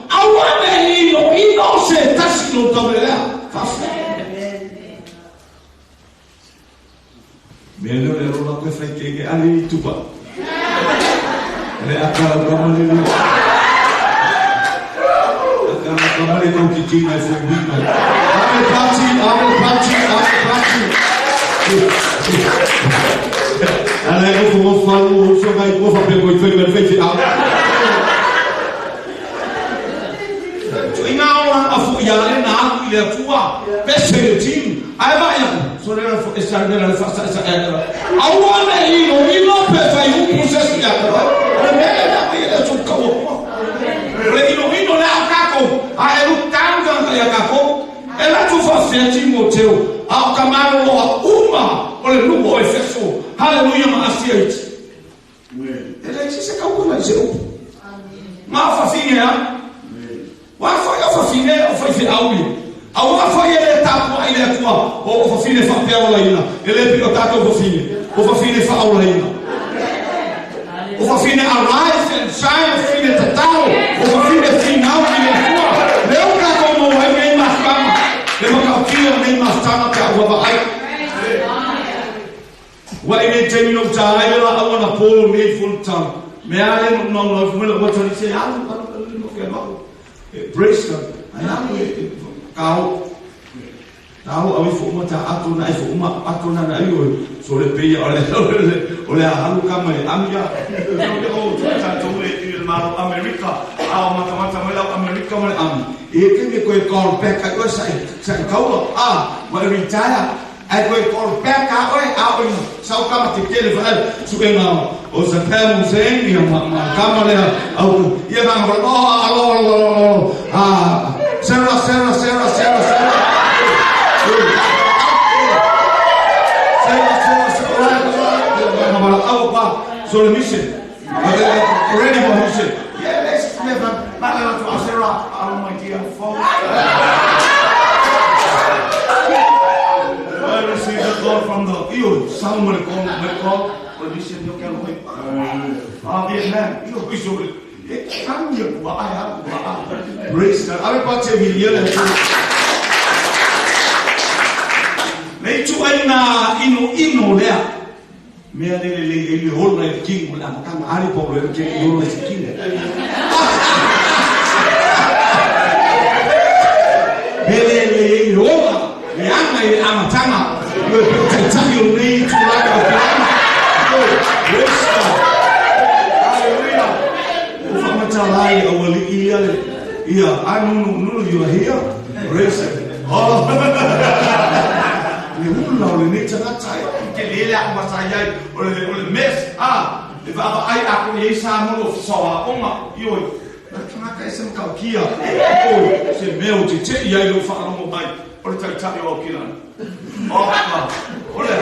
aua ne i inoino se tasi i lou taulelea. Faafetai. Mea lea o le alola koe fai keke ale i tupa. Le aka lau kama le le. Aka lau kama le kau kiki ngai fo wina. Ame pati, ame pati, ame pati. Ale ko fo falu o so ngai ko fa pe ko i fai me fai fi au. Tuinga ola a fu ia le na alu i le Atua. Pese le tinu. Ae vaai aku, so le la e sa le la fa sa sa e la. Aua ne i ino ino pe fai upu se si ia te O le mea le mea mai e le tu kau o O le ino ino le a kākou, a e lu tanga ia kākou. E la tu whawhea Timoteo, a o ka maloloa uma o le nuu o Efeso. Haleluia ma asia iti. E le isi se kaukana i se upu. Ma fafine a. Wa fai o fafine o faifeau ia. Aua fai e le tapuai le Atua o o fafine faapeaolaina. E le pei o tatou fafine, o fafine faaolaina. O fafine arise and shine, o fafine tatalo, o fafine finau i le Atua. Lea ua tatou maua ai nei mafutaga, le matautia o nei mafutaga pe a ua vaai. Ua i nei taimi na ou ta ai le laau anapo nei fonotaga. Mea a lea na ou naunau ifo mai lau ata se alu, alu, alu, no ke mau. E praise God. Ai alu e, e kao. Tao au ifo uma ta ato na ifo uma ato na na io so le peia o le o le alu ka mai amia. O tu ta tu le i le malo Amerika. A o mata mata mai lau Amerika ma le ami. E te me koe call back ai oe sa sa kaua a ma retire ai koe call back a oe a o sau kama te kele fa su e ngā o sa pēmu se ia ma ma kama lea au ia ngā ngā oh alo alo alo alo a Sarah Sarah Sarah Sarah Sarah Sarah Sarah Sarah au pa so le mission already for mission yeah let's never ma la Sarah oh my dear phone I received a call from the io someone call my call o le mission yo ke alo ah Vietnam io iso e kang ia kua ai a kua a praise God ave pa te vi ia le le itu ai na ino ino lea Mea le lelei ai le ola i le tino o le amataga a le Paulo e te i ola i se tino. Mea le lelei ai le ola, le aga i le amataga, ioe pe o taitai o lenei itulagi o Aukilani. Ioe, praise God. Hallelujah. Ua faamatala ai le aualii ia le, ia, ah, no, no, no, you are here. Praise God. Oh. Le ula o lenei tagata e tele le aoga sa i ai, o le, o le mess, a, e vaavaai atoa i ai Samoa i le Ofisa o Aoga, ioe, o le tagata e se matautia, ioe, se mea ou te tei ai lou faalogo mai, o le Taitai o Aukilani. Oka, o le a?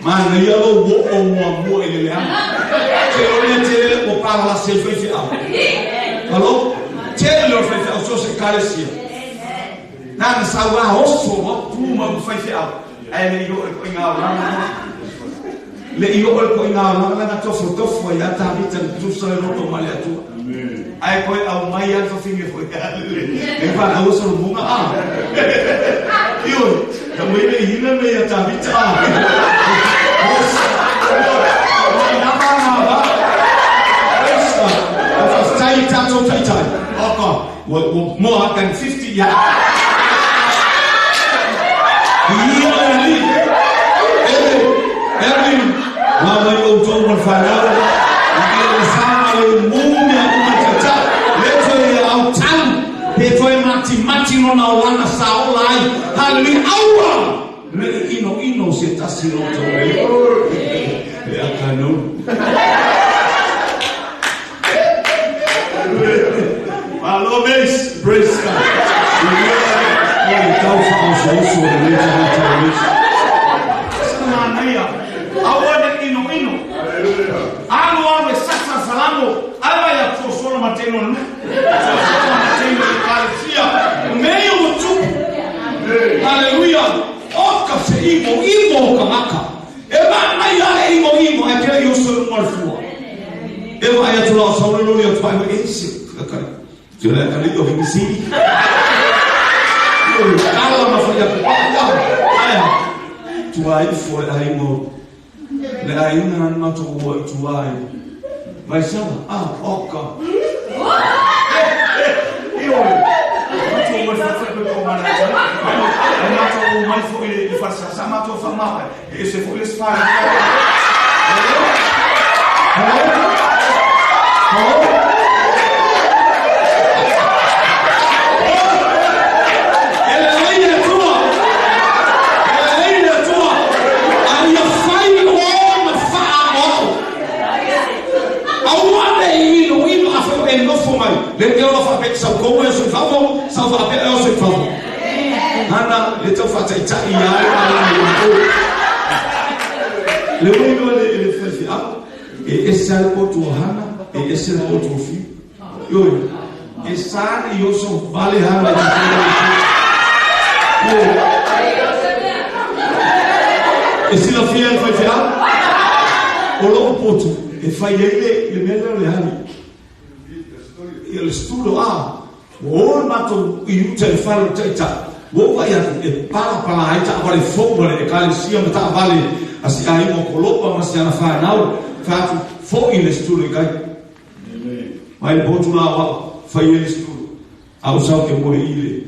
Manaia lou oo muamua i le leaga. Te o le tele ua palalasi ai faifeau. Alo, tele o le faifeau so o se ekalesia. Na na sau lava oso loa tu ma ma faifeau, ae le i oo i le koiga olaga lena. Le i oo i le koiga olaga lena tofotofo ai lava Tavita na tusa le loto ma le Atua. Ae toe aumai lava le fafine foi le fanau a Solomona a. Ioe, na aumai le ihina lenei ia Tavita a. Faafetai i tatou taitai. Ua more than 50 ia. Viia le Alii. Ele, every la mai outou ma le faaaloalo, i le sa ma le umu mea uma i taitai, le toe autalu, pe toe matimati lona olaga sa ola ai. Haleluia! Aua ne i inoino se tasi o outou nei. Le akanui. Malo Mace, praise God. O le tau faaosooso o lenei tagata o Mace. Se manaia, aua ne inoino. Alu alu e sasa salamo, ala ia tuasola ma teino nu. Tuasola ma teino i kalesia. O mea ia ua tupu. Haleluia. O ka se imo, imo o ka maka. E manaia le imoimo ae pea i oso i luga o le fua. E vaai atu la o Saula loli atu ai e se kai. Se le kai o hingisi. Kala ma fai aku pa ya. Ai. Tua i fo le ai mo. Le ai na na to ua i tua ai. Vai sala ah oka. Ioe. Matou mai foi foi ko mana. Matou mai foi le fasa matou fa mai. E ese foi le isi fale. Hello? Hello? E lelei le Atua. E lelei le Atua. A ia fai oe ma faaoao. Aua ne i inoino afai o e nofo mai. Le te ola faapea sau kou e oso i fafo, sau faapea e oso i fafo. Hana le tau faataitai ia ai ma lana i matou. Le ua iloa le le faifeau, e ese lava le potu o Hana, e ese le potu o Fiu. Ioe, e sa ne i oso vale Hana i te Ioe. E silafia e le faifeau, o lou potu e fai ai le le mea lea o le hali. Ia le studio a Ua o le matou i uta i le fale o le taitai, ua ou vaai atu e palapala ai taavale fou a le Ekalesia ma taavale a si aiga o Kolopa ma si ana fanau, fai atu, Foi le studio i kai. Mai le potu la o au, fai ai le studio. A ou sau ke moe i le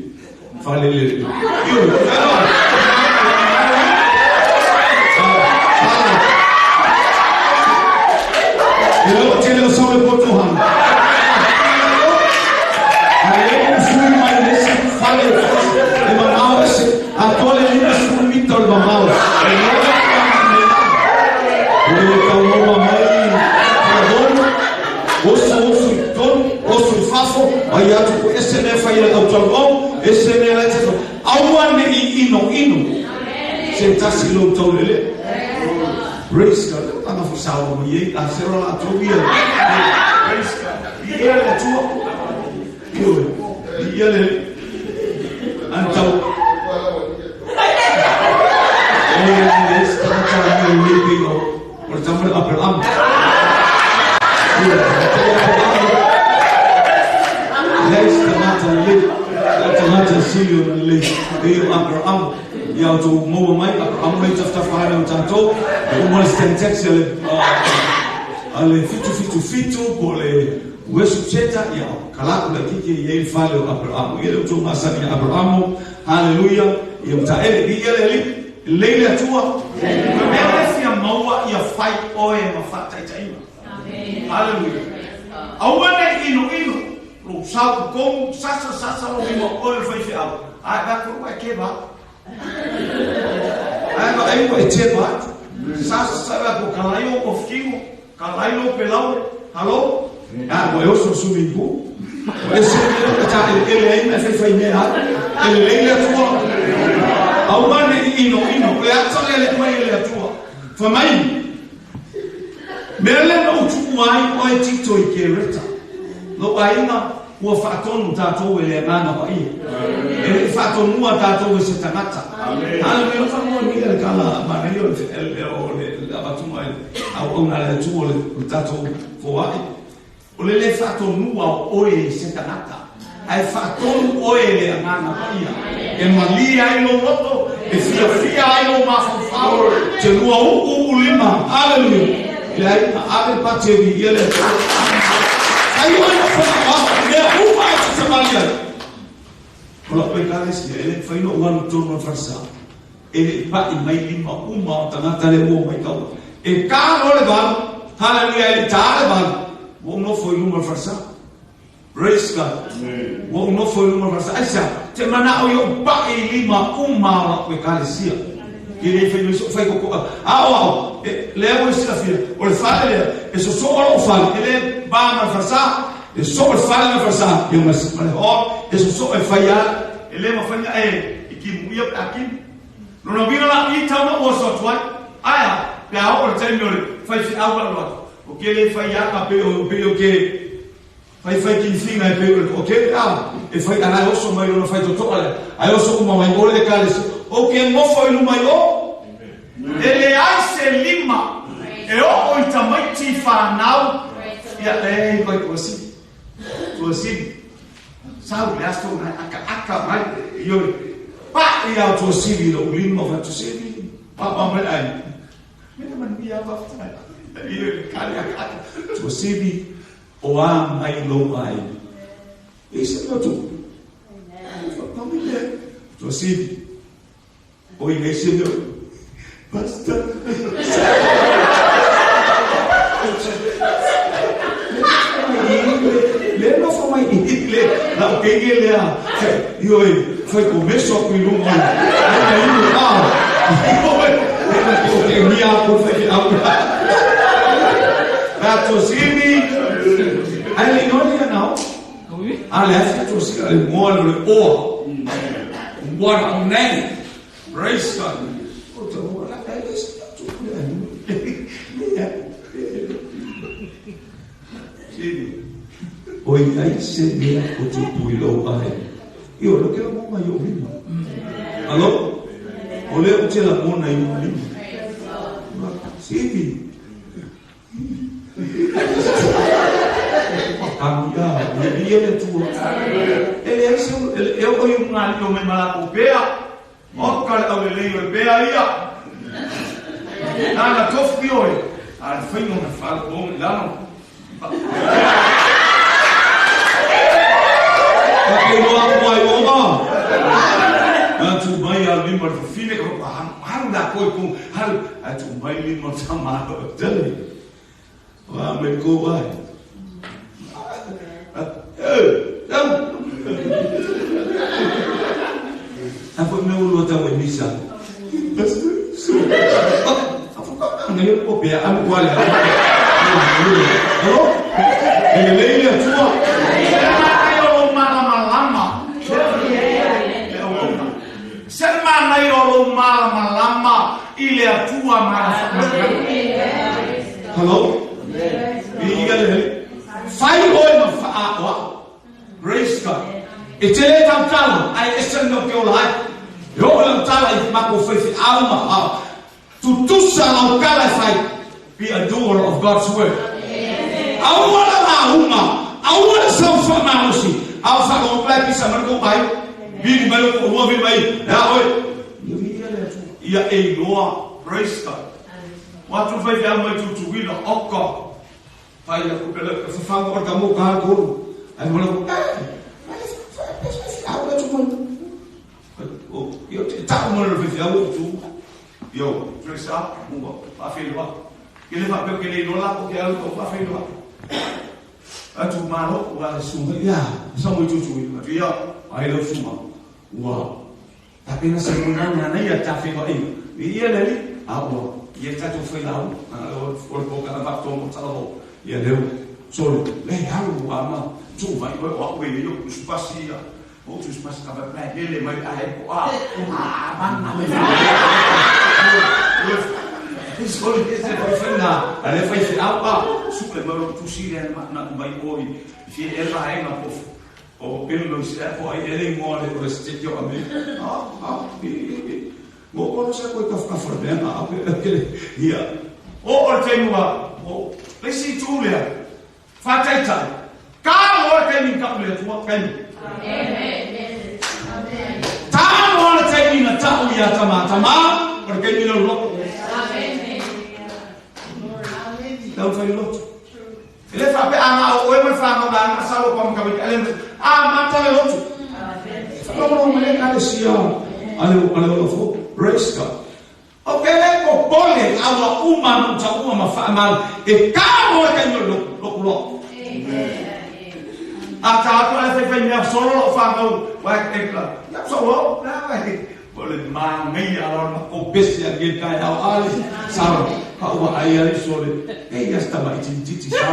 fale le. Ioe, E le o tele o sau le potu hana. A e ou sui mai le isi fale e mamao ese, atoa le 50 mita o le mamao. E loa Ua le tauloma mai Talavou, oso oso i totonu, oso i fafo, ai atu ko ese mea fai ai au, ese mea lai te aua ne i inoino se tasi lou taulelea. Praise God. Le tanga foi saoa mai ai, a se ora latou ia. Praise God. Viia le Atua. Ioe. Viia le An tau. O le isi tagata o le pei o o le tama le Aperama. Ioe. Le isi tagata lelei. Le tagata sili o na lelei e o Aperamo. Ia o tō maua mai, Aperamo lei tafatafa haere o tātou. E uma le stand taxi a le fitu fitu fitu po le worship center, ia kalaku la kiki i ei fale o Aperamo. Ia le o tō masani Aperamo. Hallelujah. Ia mta ele, i ia le li, leile atua. Mea fia maua ia fai oe ma whataitaina. Hallelujah. Aua nei ino ino. Lo sau kong sasa sasa lo lima oe le whai whiau. Ai ba ko e ke ba. Ai ba ai e te ba. Sasa sasa ko kalaio o fkingo, kalaio pelau. Hello. Ah, mo eu sou swimming pool. E se me ta ele ai me fai fai mea. Ele leile atua. Aua nei ino ino. Le ata le mai le atua. Fa mai. Mea le na utu ai o e tito i ke reta. Lo aina ua whaatonu tātou e le anganga pa ia. E le whaatonua tātou e se tangata. Hallelujah. Whanua ni le kala mana i o le abatunga e au au nā le atua le tātou foai. O le le whaatonua o oe e se tangata. Ai whaatonu oe le anganga pa ia. E malia ai lo roto, e fia fia ai lo mawhawhau. Te lua uu ulima. Hallelujah. Le ai ave pa te vi ia le atua. Ai oi na whana mea uma e te samalia. O la oe kare si e le whaino uanu tonu a wharsa. E le pa i mai lima uma o tangata le ua mai kau. E ka lo le valu. Hallelujah, e le tā le valu. Wa unofo i luma wharsa. Praise God. Wa unofo i luma wharsa. Aisa, te mana o i o pa i lima uma o la oe kare sia. Ke le whaino iso whai koko. Ao ao, le au e sila fia. O le whale lea, e so so o lo whale. E le ba ma wharsa. E so e whale ma wharsa. E o ma le ho. E so so e whai a. E le ma whainga e. I ki muia pe akim. Lona vina la i tau na ua so tuai. Aia, pe a o le taimi o le whai fi au la loa. O ke le whai a ka pe o pe o ke. Whai whai ki whinga e pe o ke a. E whai ana e oso mai lona whai totoa le. Ai oso uma mai ole e kale. O ke ngofo i lumai o. E le ai se lima. E o o i tamaiti whanau. Ia le koe tuasini. Tuasini. Sau le aso nai aka aka mai. Io pa ia o tuasini lo ulima wa tuasini. Pa pa mai ai. Mena man ia va tai. Io le kale aka aka. Tuasini o a mai lo ai. E se lo tu. Amen. Tuasini. O i se lo. Basta. Le no fa mai le la o ke le a io e fai começo a qui lungo e io a io e na ko ke mi a ko fai a la tosini ai le no le no a le a tosini le mo le o what name praise God o to la ka le tu le Oi ai se mea o te pui lau ai. Io lo ke la monga i o lima. Alo? O le o te la mona i o lima. Sivi. Tangia, e le tua. E le ai se e o i unga li o me malako pea. O ka le au le lei o e pea ia. Nana tofi oe. A le whaingo na whale o lano. Ka loa mai o ma. Na tu mai a lima le fine ko haru la koi ko haru a tu mai lima ta ma tele. Wa me ko ai. Eh, au. A fo me ulo ta we misa. A fo ka ngai ko pe a mo kwale. Hello? E le le tua. Malama i le atua mana. Hello? I le fai oi ma fa Praise God. E te le tautala ai e se no ke ola ai. Yo o le tautala i mako fai fi au ma au. Tutusa au kala fai. Be a doer of God's word. Au wala la hunga. Au wala sa fa malosi. Au fa ko plai pisa mar ko pai. Vili mai lo ko vili mai. Ya oi. Ia vi ia le atu. Ia e loa. Praise God. Watu fai fai mai tu tu wila oka. Fai la ku pele fa fa ko ka mo ka ko. Ai mo lo eh. Au la tu mo. O io te ta mo lo fai fai au tu. Yo, praise God. Mo fa fe lo. Ke le fa pe ke le lo la ko ke au ko fa fe lo. Atu malo wa su ya sa mo tu tu atu ya ai lo su ma wa tapi na se mo na na ya ta fe ko i ia le li a o ia ta tu fe lau o o ko ka va to mo ta lo ia le so le ya wa ma tu vai o o yo su pasi ya o tu pasi ka va pa le mai a ko a a man na me so le se fa fe na ale fa fe au a su le mo tu si le na mai o i fi e la e na po o pelo se ko ai ele mo le o se tio a me a a i mo ko se ko ka fa fa be na a pe ia o o te mua o le si tu le fa tai tai ka o te ni ka le tu ka ni Amen. Amen. Ta mo le te ni na ta o ia ta ma ta ma o ke ni lo Amen. Lau fai lotu. Ele fa pe anga o e mo fa nga nga sa lo pa mo ka ele a mata le lotu. Fa lo lo me ka le sia. Ale ale lo fo. Praise God. O ke le ko pole a wa uma no ta uma ma fa mal e ka mo ka no lo lo lo. A ta ko ale fai fai mea solo lo fa ngau wa e la. Ya so lo la wa e pole ma ngai a lo ma ko besi a ke kai au ale sa ka ua ai ale sole. E ia sta mai ti ti ti sa.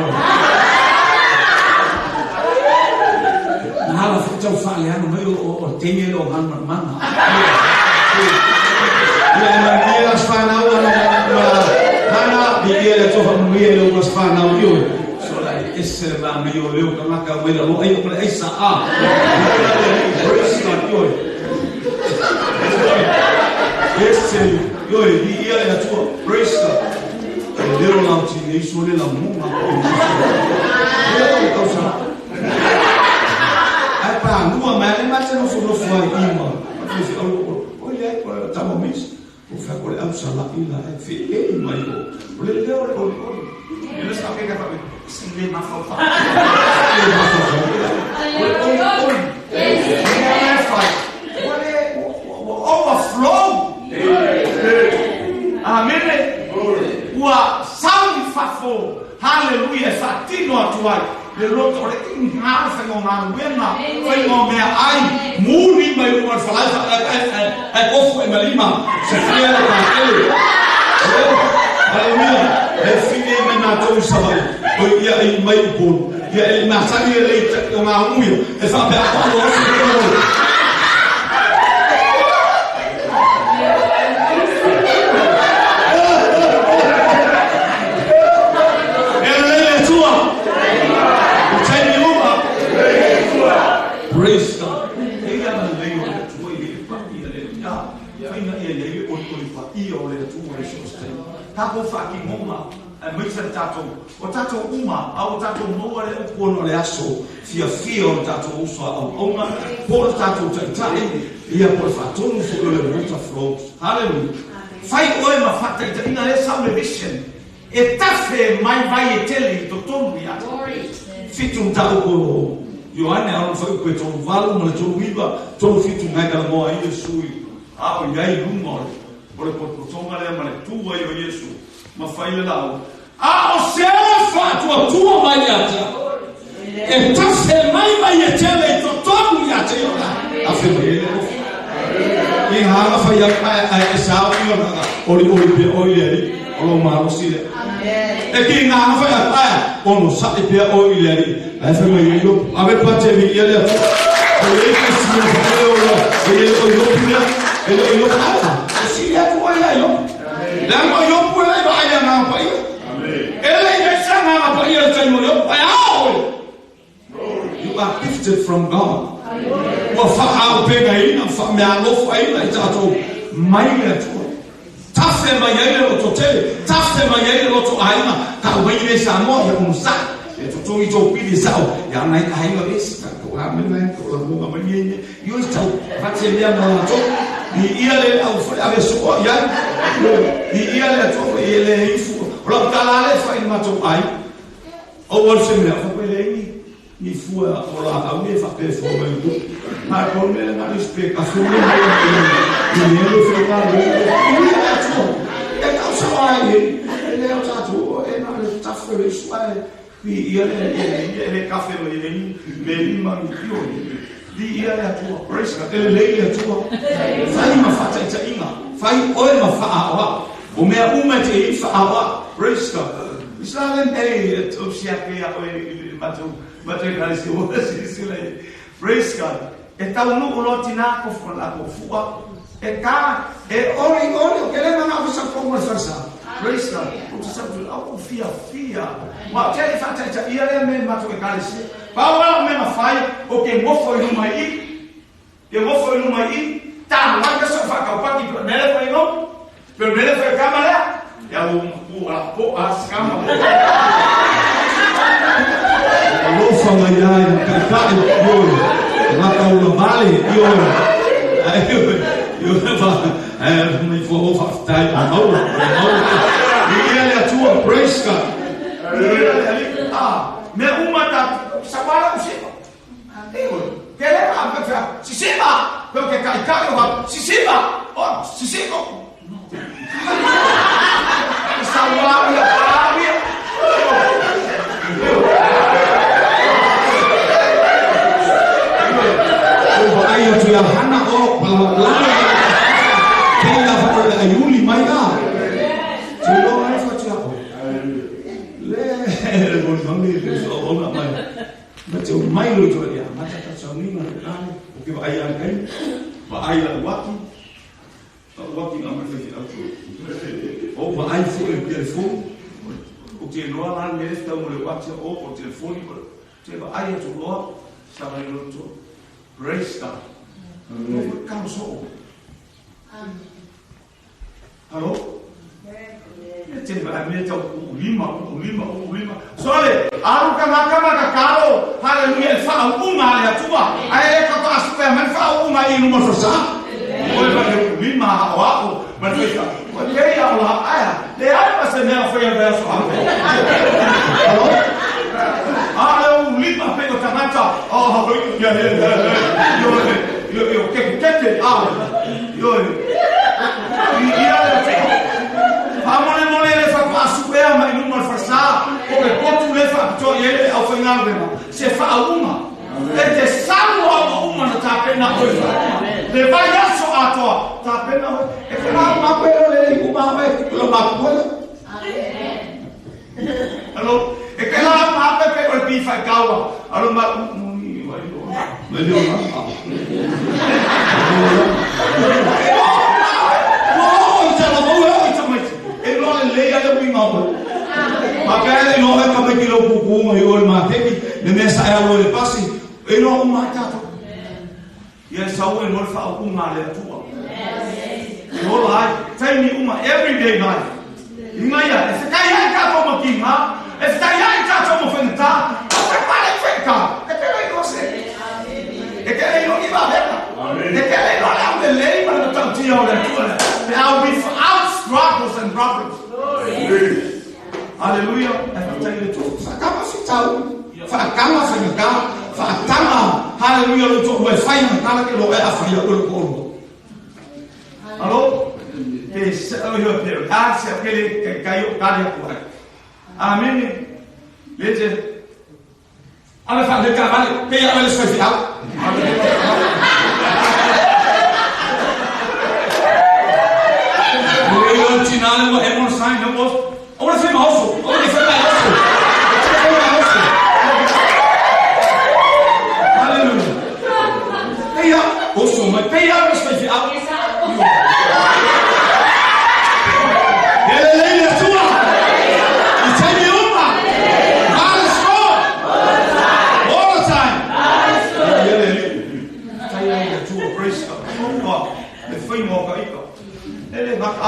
Na la fu tau fa le anu mai o te lo han man. Ia ma ni la sfa na ua na na bi ia le to fa mi le ua sfa na io. So la ese ma mi o leo ka ka mai la lo ai o le ai sa a. Praise God io. Ese io bi ia le atua. Praise God. Leo lau ti nei so le lau mo ma ko. Leo lau tau sa. Ai pa nua mai le mate no fu no fu ai i ma. Fu fi o o le ko ta mo mis. O fa ko le au sa la i la e fi e mai o. O le leo le o o. E le sa ke ka fa si le ma fa fa. Le ma fa fa. O o o. Yes. O le overflow. Amen. Ua sauni fafo. Hallelujah. Fatino atu ai. Le loto o le tinga whaingo ngā wena. Whaingo mea ai. Muri mai o ngā whalai ai kofu e malima. Se whia le kā ele. Hallelujah. E whine mai ngā tau sawai. O ia i mai uponu. Ia e ngā sani e lei o ngā umuia. E whapea ako alo asu e o. Praise God. E ia na lei o le atua i le pa ia le ia. Faina ia ia o le pa ia o le atua le so. Tātou whaki ngoma e mai sa tātou. O tātou uma, a o tātou moa le upono le aso. Fia fia o tātou uso au aunga. Po le tātou taitai. Ia po le whaatonu fo le water flows. Hallelujah. Whai oe ma whataitaina le sau le vision. E tawhe mai vai e tele i totonu ia. Fitu tau ko Ioane au whai koe tōnu valu ma le tōnu iwa, tōnu fitu ngai kala moa i Yesu i. A o iai lunga o le pototonga lea ma le tua i o Yesu, ma whai le lau. A o se o whaatua tua mai ia te. E tawhe mai mai e tele i totonu ia te o la. A whe mai e le ofu. I hanga whai a e sao i o nanga, ori ori pe oi le ari, o lo mahalo si le. E ki ngā whai a paia, ono sa i pea oi le ari. Ai whai mai e yopu. Ave pate mi ia le atua. O le ke si o whai o la. E le o yopu lea. E le o yopu ala. O si le atua ia yopu. Le anga yopu e lai wa ai ngā pa ia. E le i sa ngā pa ia le taimo yopu. Ai ao oe. You are gifted from God. Ua wha au penga ina, wha mea alofa ina i tātou mai le atua. Tawhe mai ai le loto tele, tawhe mai ai le loto aina, ka wai le sa moa ia ono sa. E totongi tō pili sao, ia nai ka hainga esi, ka la me mai ko la mo ma ni ni yo tau fa te mea ma to i ia le au fo ave so ia i ia le to i le ifu o la tala le fa i ma to ai o o se mea fa le ni ni fua o la au ne fa pe fo mai tu ma ko me na ni spe ka fu le ni ni le fe ka le ni a to e ka so ai e le o ta to e na le ta fe le so ai i ia le le kafe le le le ma ni pio i ia le atua praise God ele le le atua fai ma fa ta ta inga fai oe ma fa awa o mea uma te i fa awa praise God Islam e o sia ke ia oe ma tu ma te ka si o si si le praise God e tau nu o lotina ko fo la ko fua e ka e ori ori o ke le mana o sa ko mo farsa praise God o te sa au fia fia ma te fa ta ta ia le me ma tu e ka si pa wa me ma fai o ke mofo i luma i ke mofo i luma i ta ma ka sa fa ka pa ki me le fa no pero me le fa ka ma le ya o a po a skama alofa mai ai ma kai yo la ka o vale yo ai yo fa mai fo o fa tai a no ia le atua praise God ia le ah me uma ta sawala o sema e ke le a fa si sema pero ke kai kai o si sema o si sema sawala ia ai atu ia hana o la ke la fa le ayuli mai a tu lo ai fa tia o le le bon family le so o na mai ma te mai lo to ia ma ta ta ni ma le o ke ai ai kai ma ai la waki waki na ma fe atu o ma ai fo le telefone o te lo la le sta mo le waki o o telefone te va ai atu lo sa va lo to praise God. Amen. Kau so. Amen. Halo? E te va me tau ulima ulima ulima. Sole, aru ka makama ka kalo. Hallelujah. E fa unga le atua. Ai e ka pa su e man fa unga i no mo sa. O e va le ulima o a o. Ma te ka. O te ia o la ai. Le ai pa se mea foi a verso. Halo? Ah, o lima pe o tamata. Oh, ya ya ya. Yo yo yo ke ke ke ah. Yo. Ia le. Amone mole le fa pasu e ma inu mal farsa. O le potu le fa to ye au fa ngalve ma. Se fa uma. E te salu au uma na ta pena o fa. Le vai aso atoa. Ta pena o. E ke ma ma pe le uma me lo ma ko. Amen. Hello. E ke la ma pe pe o pi fa kawa. Alo ma ni wa yo. Me le ma. Oh, ita la mo ita mai. E lo le le ya le wi ma o. Ma ka le no e ka me ki lo ku ku ma yo ma te ki le me sa ya lo le pasi. E no ma ta to. Ia sa o e no fa o ma le tua. E o la tai ni uma everyday life. Inga ia, e se kai ai ka to ma ki ma. E se kai ai ka to mo fenta. O se pare feka. E ke le no se. E ke le no ni va beka. E ke le no la le le ma no tau tia o le tua. Now without struggles and problems. Hallelujah. E fa tai le to. Sa ka ma si tau. Fa ka ma fa ka. Fa tama. Hallelujah lo to we fai ma kala ke lo e a fa ia o le ko. Alo? Te se o yo te a se ke le ka yo ka ya ko. Amen. Lete. Ala fa le ka vale pe ya le so fi au. Le yo tinale mo e mo sai no mo. Ora se ma oso. Ora se ma oso. Hallelujah. Pe ya oso ma pe ya le so fi au.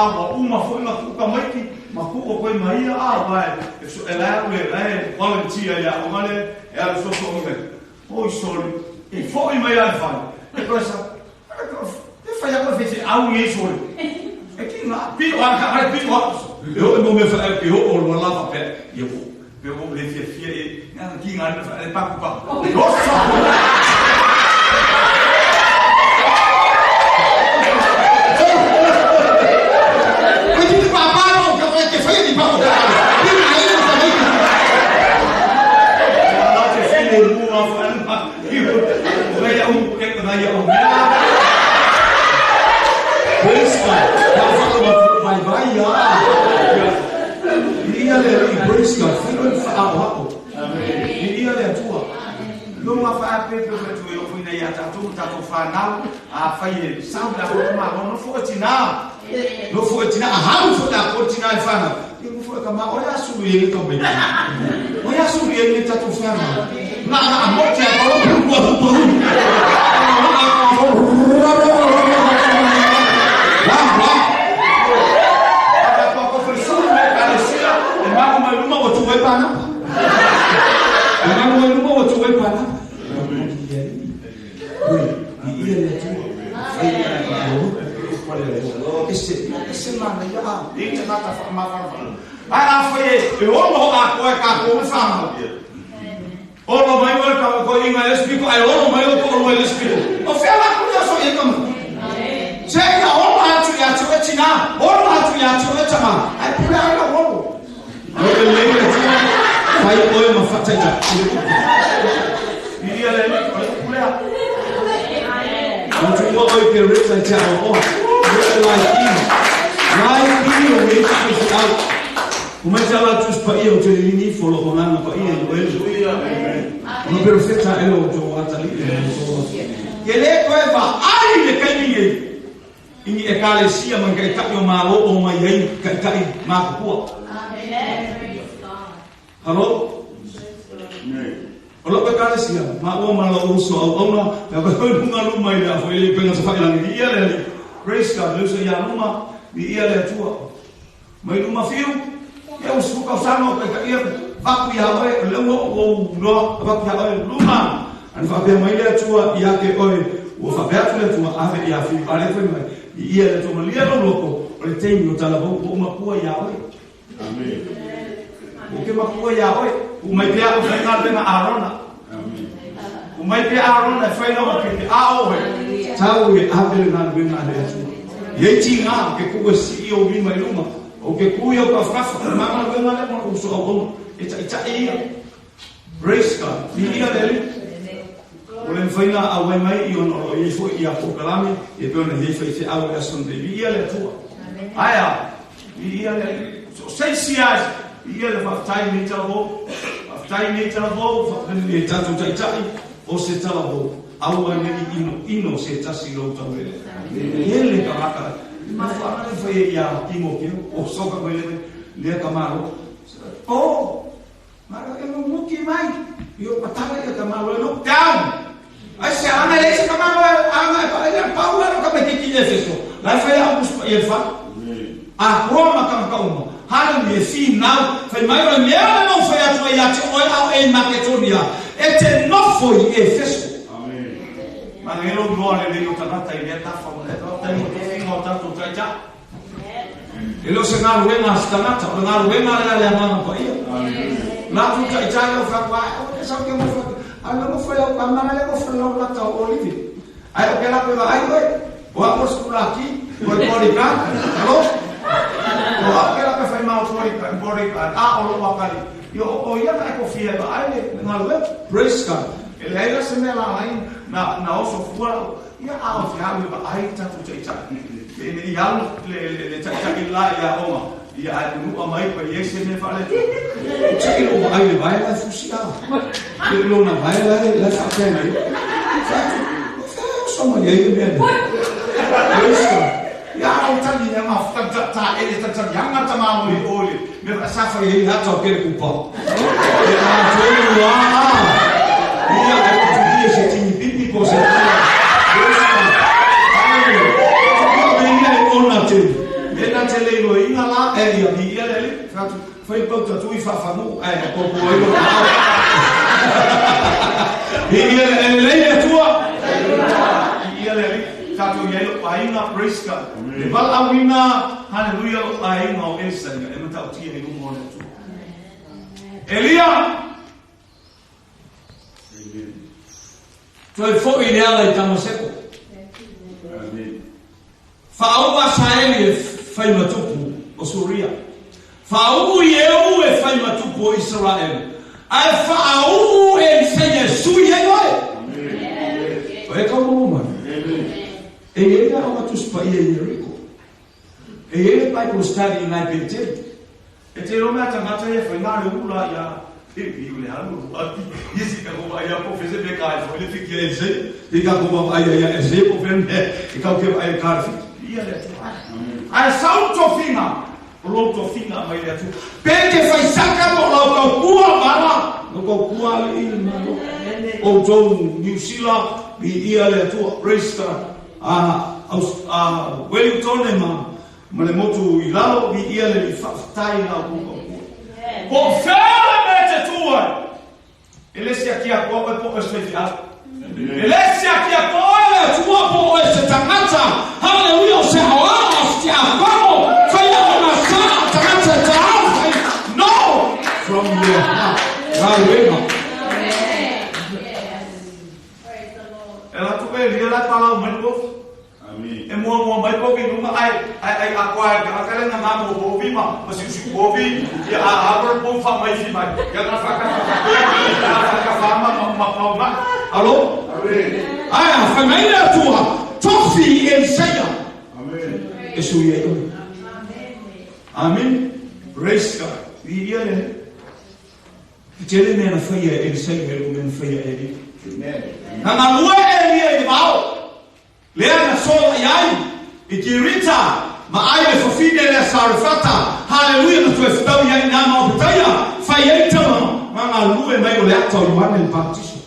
Awa uma foi ma kuka maiki ma kuka koe maia a vai e so e la le la volunteer ya o ngale e ala so so ngai oi sorry E foi mai ai fai. E kosa. E fai a fe au ye so. E ki nga pi o ka ha pi o. E o mo me fa e o o la fa pe. Ye o. Pe o le fia fia e nga ki nga fa e pa pa. Rosa. Viia le e lelei le Atua. Viia le Alii. Tatou i ai lou aiga, praise God. Le valaauina, haleluia, lou aiga o Elisaia e matautia i luma o le Atua. Elia! Toe foi i le ala i Tamaseko. Faauu Asaeli e fai ma tupu o Suria. Faauu Ieu e fai ma tupu o Isaraelu. Ae faauu Elisaia e sui ai oe. O e kau maua mai. E i ai le Aoga Tusi Paia i Ieriko. E i ai le Bible study i nai Peteli. E te iloa mea tagata ia fai na le ula ia i le alu ati i si ka ko ia po fese pe kai fo le fiki e se i ka ko ai ia e se po fe me i ka ke ai ka fiki ia le ai sau to finga lo to finga mai le atu pe te fai saka mo lau kau kua mala no kau kua le i malo o to New Zealand i ia le atu praise God a a Wellington ma Ma le motu i lalo, viia le Alii, faafetai i la outou tautua. Po o fea le mea e te tu ai, e le siaki atu oe po o oe se faifeau. E le siaki atu oe le Atua po o oe se tagata, haleluia, o se aoao, o se tiakono, faiaoga sa, tagata e taofi ai. No! From your heart. Galuega. E alu atu Elia la e palau mai le povi. E muamua mai povi i luga ae ae ai akoa e tagata le nganga mo povi ma ma siusiu povi ia a a ko le povi fa mai fi mai ia na fa ka fa fa ka fa ma ma ma ma ma alo ae a fai mai le Atua tofi i Elisaia e sui ai oe. Amen. Praise God. Viia le Alii. E tele mea na faia e Elisaia i lo mea na faia e Elia. Na galue Elia i le vao, lea na sola i ai i Kirita ma ai le fafine lea Sarefata, haleluia, na toe fetau i ai i nā ma Opetaia, fai ai tama ma galue mai o le ata o Ioane le Papatiso.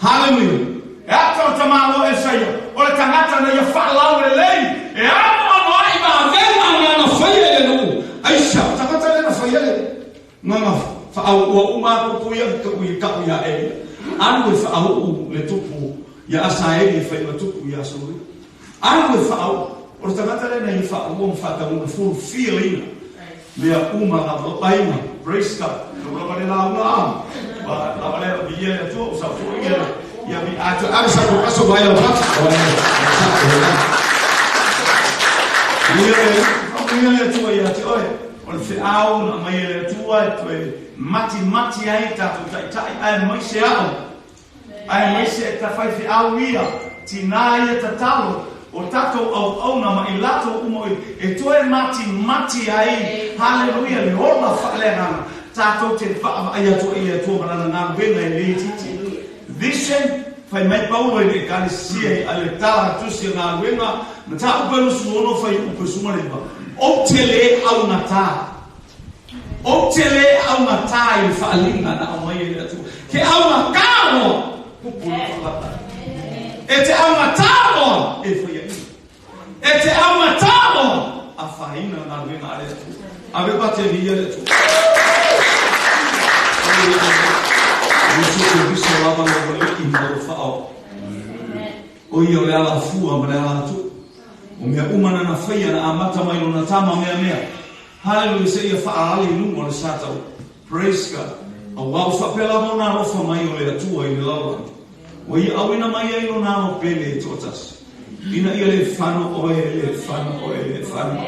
Haleluia! E ata o le tamaloa Elisaia, o le tagata na ia faalaulelei, e anoanoai ma avega na na faia i le nuu. Aisha, o tagata lea na faia le gaga faauua uma atu ia ka ui kau ia Elia. Alu e faauu le tupu ia Asaeli e fai ma tupu ia Suria. Alu e faauu. O le tagata lea na ia faaua ma faatauga fulfill ina mea uma na aiga. Praise God. Lava le lauga a. Lava le viia le Atua o sa foi ia ia vi a te ave sa ko aso vai au rata. Ia le ia le Atua ia te oe. O le feau na aumai e le Atua e toe matimati ai tatou taitai aemaise a'u, aemaise e ta faifeau ia, tinā ia tatalo, o tatou auauna ma i latou uma o e toe matimati ai, haleluia, le ola faaleagaga, tatou te vaavaai atu ai i le Atua ma Lana galuega e le itiiti. Vision, Fai mai Paulo i le Ekalesia i ale tala tusi o galuega, Mataupu e 26 fuaiupu e 19, Ou te le augatā. Ou te le augatā i le faaaliga na aumai e le Atua. Ke augatā loa, kupu le whakata. E te augatā loa, e whai ai. E te augatā loa, a whaina galuega a le Atua. Ave pa te via le Atua. Iesu Keriso lava lo alii ma lo faaoo. O ia o le alafua ma le alatua. O mea uma nana faia na amata mai lona tama mea mea. Haleluia seia faalali i luga o le sa taua. Praise God. Aua ua faapea lava ona alofa mai o le Atua i le lalolagi, ua ia auina mai ai lona alo pele e toatasi, ina ia le fano oe, le fano oe, le fano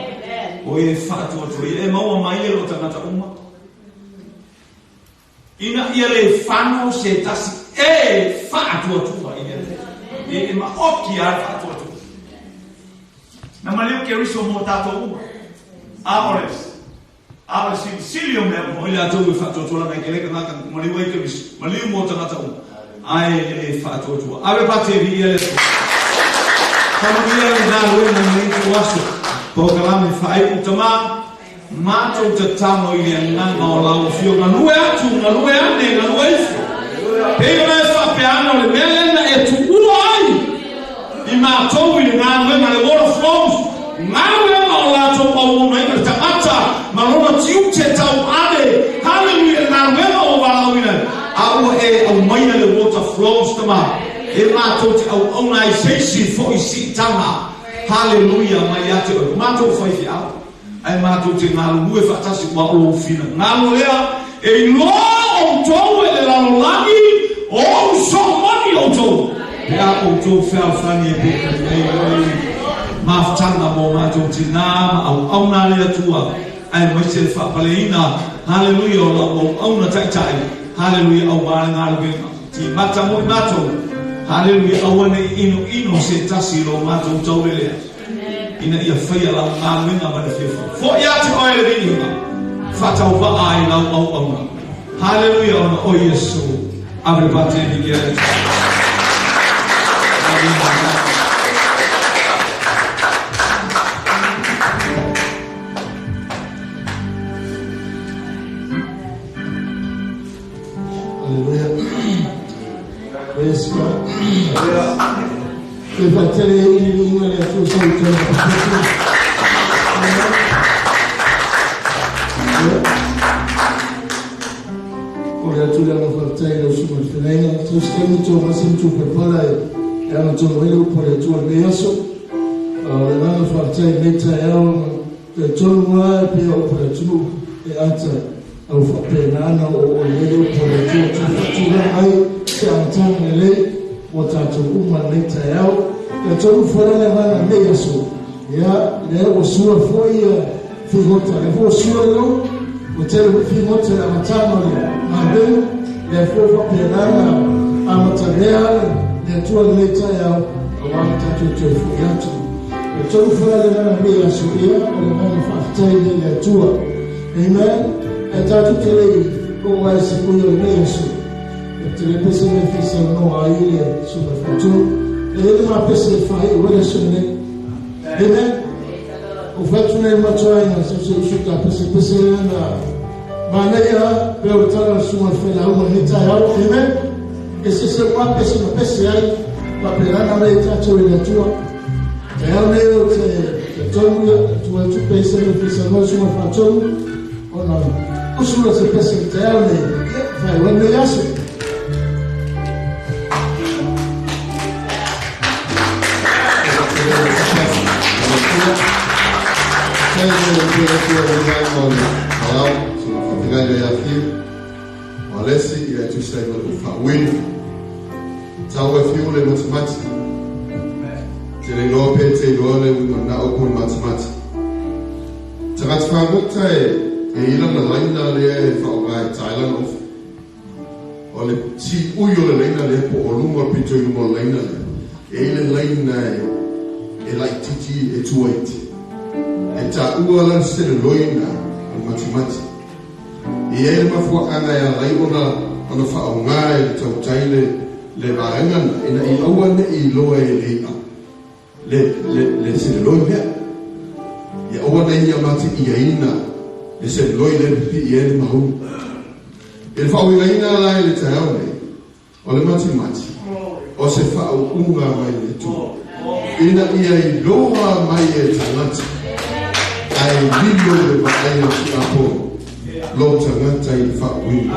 oe e faatuatua ia e maua mai e loo tagata uma. Ina ia le fano se tasi e faatuatua i le Atua. E, e maoki a le faatuatua. Na maliu Keriso mo tatou uma. Aole, aole silisili o mea uma. O i latou e faatuatua langa i ke leka ngaka maliu ai Keriso. Maliu mo tagata uma. Ae e le faatuatua. Ave pa te viia le Atua. Faamanuia le galuega i lenei ituaso. Polokalame faaiu tama. Matou tatalo i le agaga o lau Afioga, galue atu, galue ane, galue ifo. Pei ona e faapea ana o le mea lea na e tuua ai i matou i le galuega, le Water Flows, galuega o latou auaunaina le tagata ma lona tiute tauave, haleluia, le galuega ua valaauina ai. tamā. E mātou te au auna ai seisi fo i si tanga. Hallelujah, mai ate o. Mātou whai fi au. Ai mātou te ngālu mue whaatasi ua o whina. Ngālu lea, e iloa o tau e le lalolagi, o so moni o tau. Pe a o tau whiawhani e peka nei oi. Mawhtanga mō mātou te nā ma au auna le atua. Ai mai se whapaleina. Hallelujah, o lau au auna taitai. Hallelujah, au wāle ngālu venga. Ti mata mo i mātou. Hallelujah, aua nei ino ino se tasi lo mātou taulelea. Ina ia whaia lau ngā winga mana whiawhia. Fo ia te oe le vini hunga. Whatau waa ai lau au auna. Hallelujah, ona o Yesu. Ave pate ni kia e. Hallelujah. Praise God. E fatele i inga le atu sa i tōna papetu. O le atu le ana whaatai lau suma le whenaina. Tō stemi tō masim tō pepara e ana tō wele upo le atua le aso. O le ana whaatai nei tai ao te tōnu ngā e pia upo le atunu e ata au whapena ana o le upo le atua tō whatura ai te antanga le o tātou uma nei tai ao. E tōnu wharele ngana nei aso. Ia, le o sua foi whihota. Le fo sua leo, o te whihota le amatanga le ngā le fo whapenanga amatarea le atua nei tai ao a wā tātou te fui atu. E tōnu wharele ngana nei aso ia, o le ngana whaatai le le atua. Amen. E tātou te lei o wai se ui o nei aso. E te le pese me fisa no a i le suma whatu. E ele mā pese whai o wele suma nei. Amen. O whatu nei matua ina se se usu ka pese pese na māneia pe o tala suma whela uma ni tai au. Amen. E se se wā pese na pese ai pa perana me tātou i le atua. Te au nei o te tonu ia tua tu pese me fisa no suma whatu. Ona usura se pese te au nei. Whai wene aso. Alessi ia tu sai ma fa win tau e fiu le matimati te le lope te loa le winga na o kun matimati te ngati whanguta e ila na laina lea e whaonga e tailana ofa o le ti ui o le laina lea po o lunga pito i lunga o laina lea e ila laina e lai titi e tuaiti e tā ua lan se le loina o le matimati. I e le mafua anga e alai ona whaonga e le tautai le vaengana ina i aua ne i loa e le ia le se le loi mea. I aua ne ia mate ia ina le se le loi le pipi i e le mahu. E le whaoingaina la e le taeao nei o le matimati o se whaounga mai le tu. Ina ia i loa mai e tangata ai lilo le vaai o si apo lo tangata i whaoinga.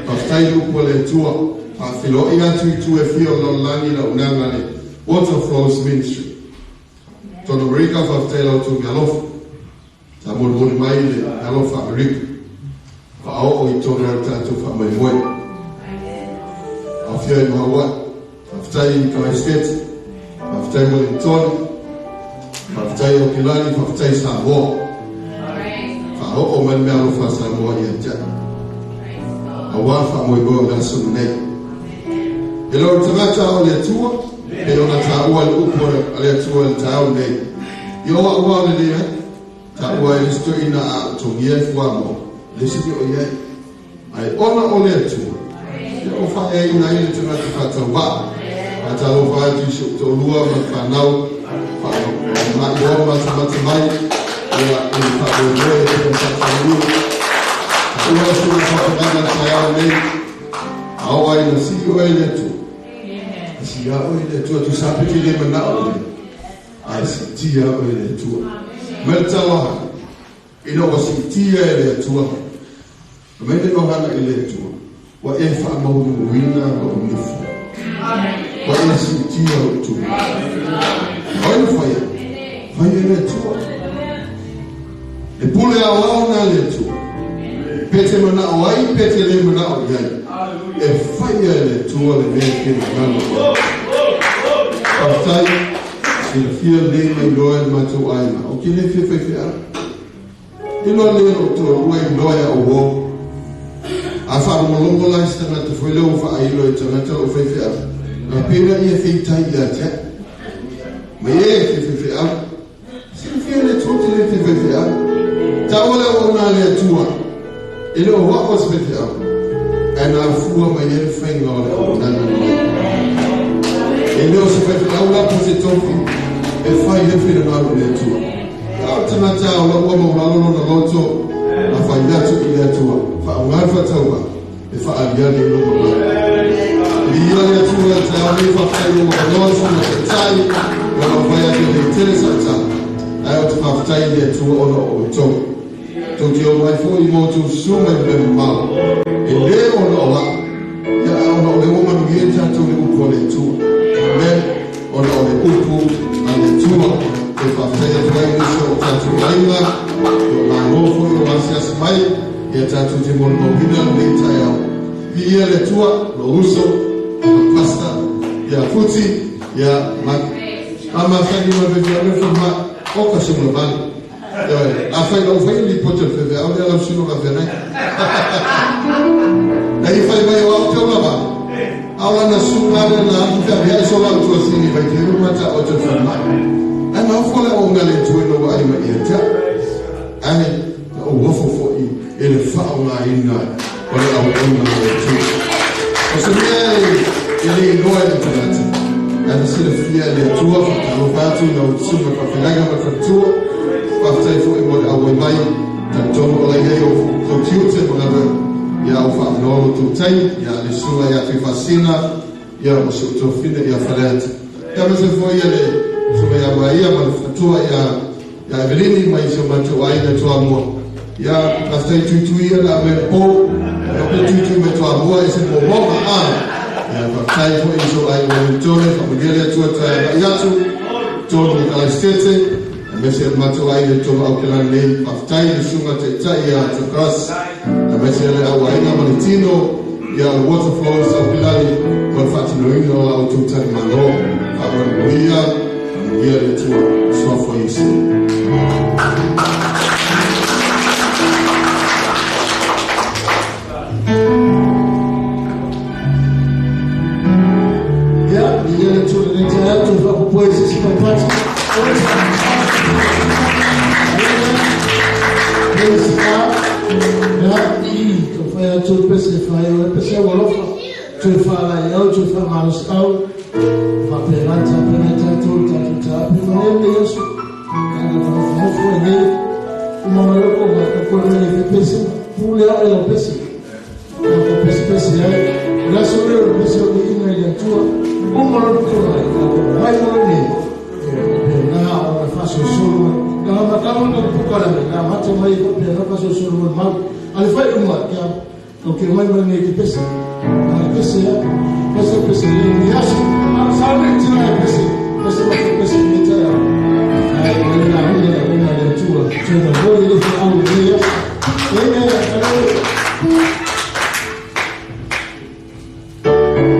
Paftai upo le tua whawhilo i atu i tu e whio lalani la unanga le Water Flows Ministry. Tona Amerika whaftai lau tu ngalofa. Ta moli mai le ngalofa Amerika. Whaao o i tōna au tātou wha mai moe. Awhia i Mahawa. Whaftai i Kawai Whaftai mo le tōni. Whaftai o Kilani, whaftai Samoa. Whao o mai mea alofa Samoa i atia. Awa wha moi moe o ngā sunu nei. E lor tangata o le atua, e ona tā ua le upo a le atua le tāu nei. I oa ua o le lea, tā ua e listo ina a tongia e fua mo, le sini o iai. Ai ona o le atua, e o wha e ina i le tangata whatau wā. A tā lo wha atu i se o lua ma whanau, ma i o mata mata mai, ia e wha o moe e te whatau Ua suna whakangana tai ao nei, ao ai na si o e le atua. Si a o e le atua, tu sapiti le mana o le. Ai si tia o e le atua. Mele taloha, ina o si tia e le atua. Mele no hana e le atua. Ua e faamaulimuina lou nifo. Ua e siitia lou tulaga. O ai na faia? Faia e le Atua. E pule aoao lena a le Atua. Pe te manao ai, pe te le manao i ai. E faia e le Atua le mea e finagalo i ai. Faafetai, silafia lelei ma iloa e le matou aiga, ou te le fia faifeau. Iloa lelei e lou toalua iloa e au uo. A faalogologo la i se tagata foi lea ua faailo e tagata lou faifeau, na pei la ia feitai ia te au. Mai e fia faifeau. Silafia e le Atua ou te le fia faifeau. Taua le auauna a le Atua, e le o au o se faifeau, ae na afua mai ai le faiga o le auaunaga lenei. E le o se faifeau la po o se tofi e fai ai le finagalo o le Atua. A o le tagata o la ua maulalo lona loto a fai atu i le Atua, faaaoga le faatauvaa e faaaliali ai lou mamalu. Viia le Atua i le taeao nei, faafetai i lou avanoa le Susuga Taitai, ua lau fai atu e le tele sau tala, ae ou te faafetai i le Atua ona o outou. Tou te omai foi ma outou susuga i mea mamao, e le ona o au, ia ae ona o lea ua manuia tatou i le upu a le Atua. Amen. Ona o le upu a le Atua. E faafetai atu ai i nisi o tatou aiga, o malo foi o asiasi mai, ia tatou te molimauina lenei taeao. Viia le Atua, lou uso, ma pastor, ia Futi, ia ma a masani ma le faifeau le falemai, oka se mulavale. Ioe, afai na ou faia le lipoti a le faifeau lea lau susuga o feagai. Na ia fai mai o au te ola vale. A o lana susuga lea na alu feaveai so lau tuasini i Vaitele ma taoto i le falemai. Ae na ofo le auauna a le Atua ina ua ai mai ia te au. Ae na ou ofo foi i le faaaogaina o le auauna a le Atua. O se mea e le iloa e le tagata, ae na silafia e le Atua, faatalofa atu i lau Susuga Faafeagaiga ma le Faletua. Faafetai foi mo le auai mai, talitonu o la i ai outou tiute ma galuega. Ia o faamanoa lo outou taimi, ia le Susuga ia Tuifaasina, ia ma si ou tuafafine ia Faleata. Ia aemaise foi ia le Susuga ia Maia ma le Faletua ia ia Evelini mai si o matou aiga i Toamua. Ia, faafetai tuitui ia le ave le po. Ia pe tuitui mai Toamua e se momoga a. Ia faafetai foi i so aiga o Wellingtone, faamanuia le Atua toe agai atu. Tonu i Kalaisitete, aemaise le matou aiga i totonu o Aukelani nei. Faafetai i le Susuga Taitai ia Tokras, aemaise le au aiga ma le tino ia le Waterflows Aukelani mo le faatinoina o la outou talimalo. Faamanuia, faamanuia le Atua. Suafa o Iesu. Ia, viia le Atua i lenei taeao, toe faaopoopo ai se isi paipati. Praise God. Ia, taumafai atu le pese e faaiu ai pese ua alofa, toe faalaeiau, toe faamalosiau, faapena tapena ai tatou i le tatou taape ma lenei aso. Ana nofonofo ai nei, uma mai loko ma ka koe mai nei pese, pule au e lau pese. Ka ko pese pese ai. O le aso lea o le pese o le ina i le Atua, uma loa tona ai, ka ko mai mo nei. E faapena ona faasolosolo mai. Na amataga ona puka la mai, na amata mai faapena faasolosolo mai mau. A le fai uma, kia kau ke mai mai nei ke pese. Na le pese a, pese pese le ni aso. A sa le tira e pese, pese ma ke pese ni taeao. Ae o le la huna le ona le Atua. Tuna momoli le feau i lenei aso. Amen. Hallelujah. Thank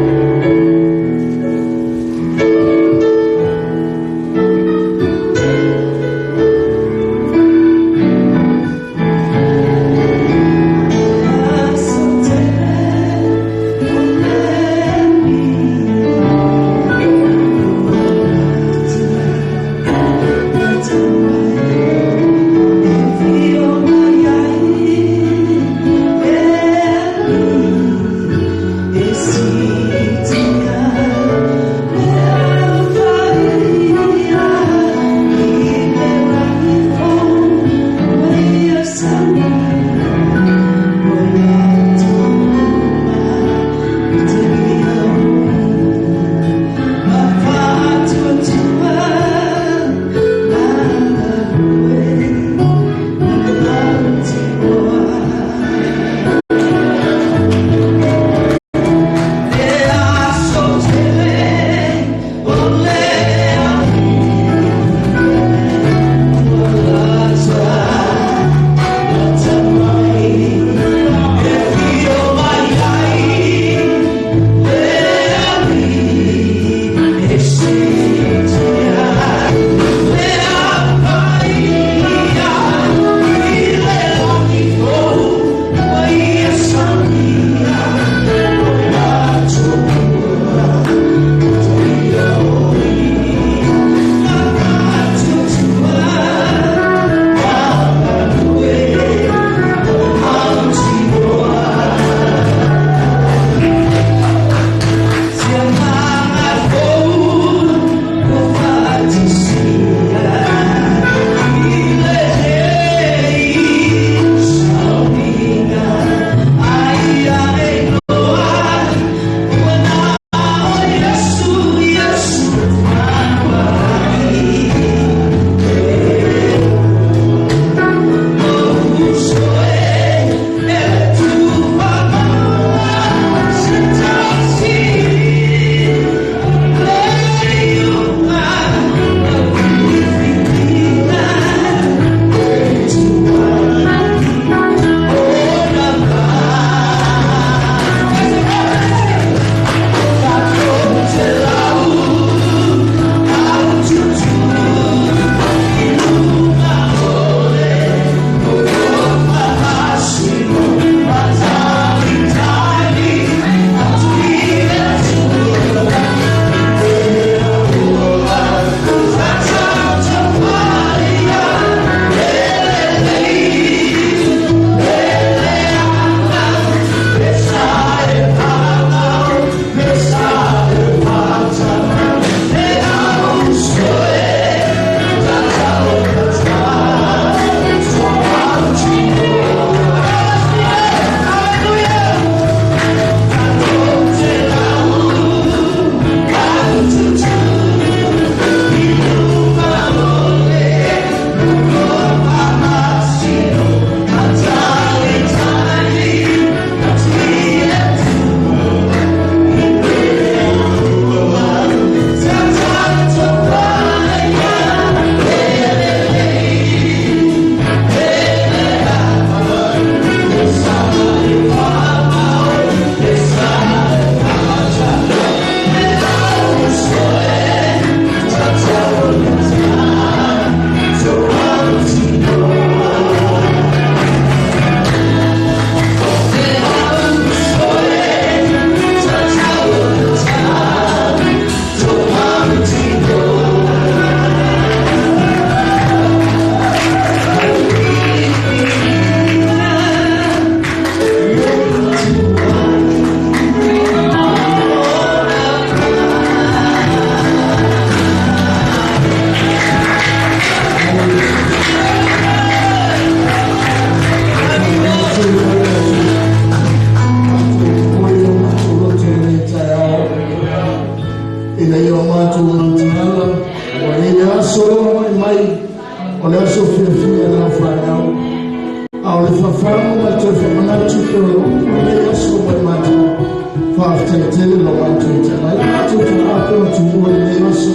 Faafetai tele lo matou talai. Matou tala atoa tumua i lenei aso.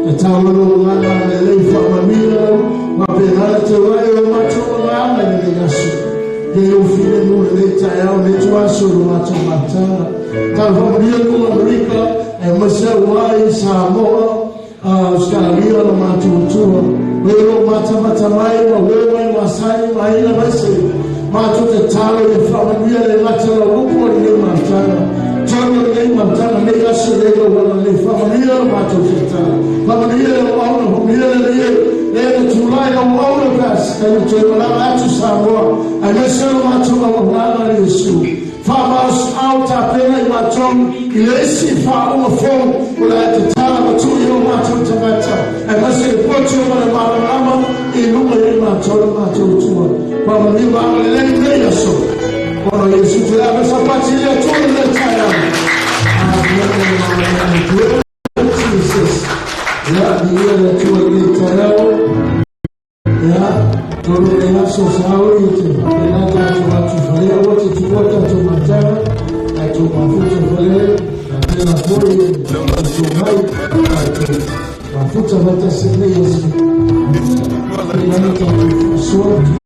E taulolo ngana le lei faamanuia ma pena le te wai o matou ngana i lenei aso. Ke o file mu le lei taeao le tuaso lo matou mataga. Tala faamanuia ku Amerika, e mase wai Samoa, Australia lo matou tua. O lo mata mata mai ma we mai masai mai la mai se. Matou te talo i faamanuia le gata la upu o lenei mataga. Tonu lenei mataga nei aso le lo wala le faamanuia lo matou te talo. Faamanuia le au na faamanuia le le le le tulai la au na pas. E le toe malaga atu Samoa. Ai me se lo matou au le Yesu. Whaamaus au ta pena i matou i le isi whaonga fou o le te tala matu i o matou tagata. Ai mase le potu ma le malamalama i lunga i matou le matou tua. Whaamanuia maanga le lei nei aso. Ona Yesu te ave sapati le atua le taeao. Amen. Amen. Jesus. Ya, dia le atua le taeao. Ya, tolu le aso sao i te whapena tātou atu whale aua te tua tātou matanga, tātou mafuta whale, na tēnā foi tātou mai, tātou mafuta whatase nei aso. Pena tātou whasoa.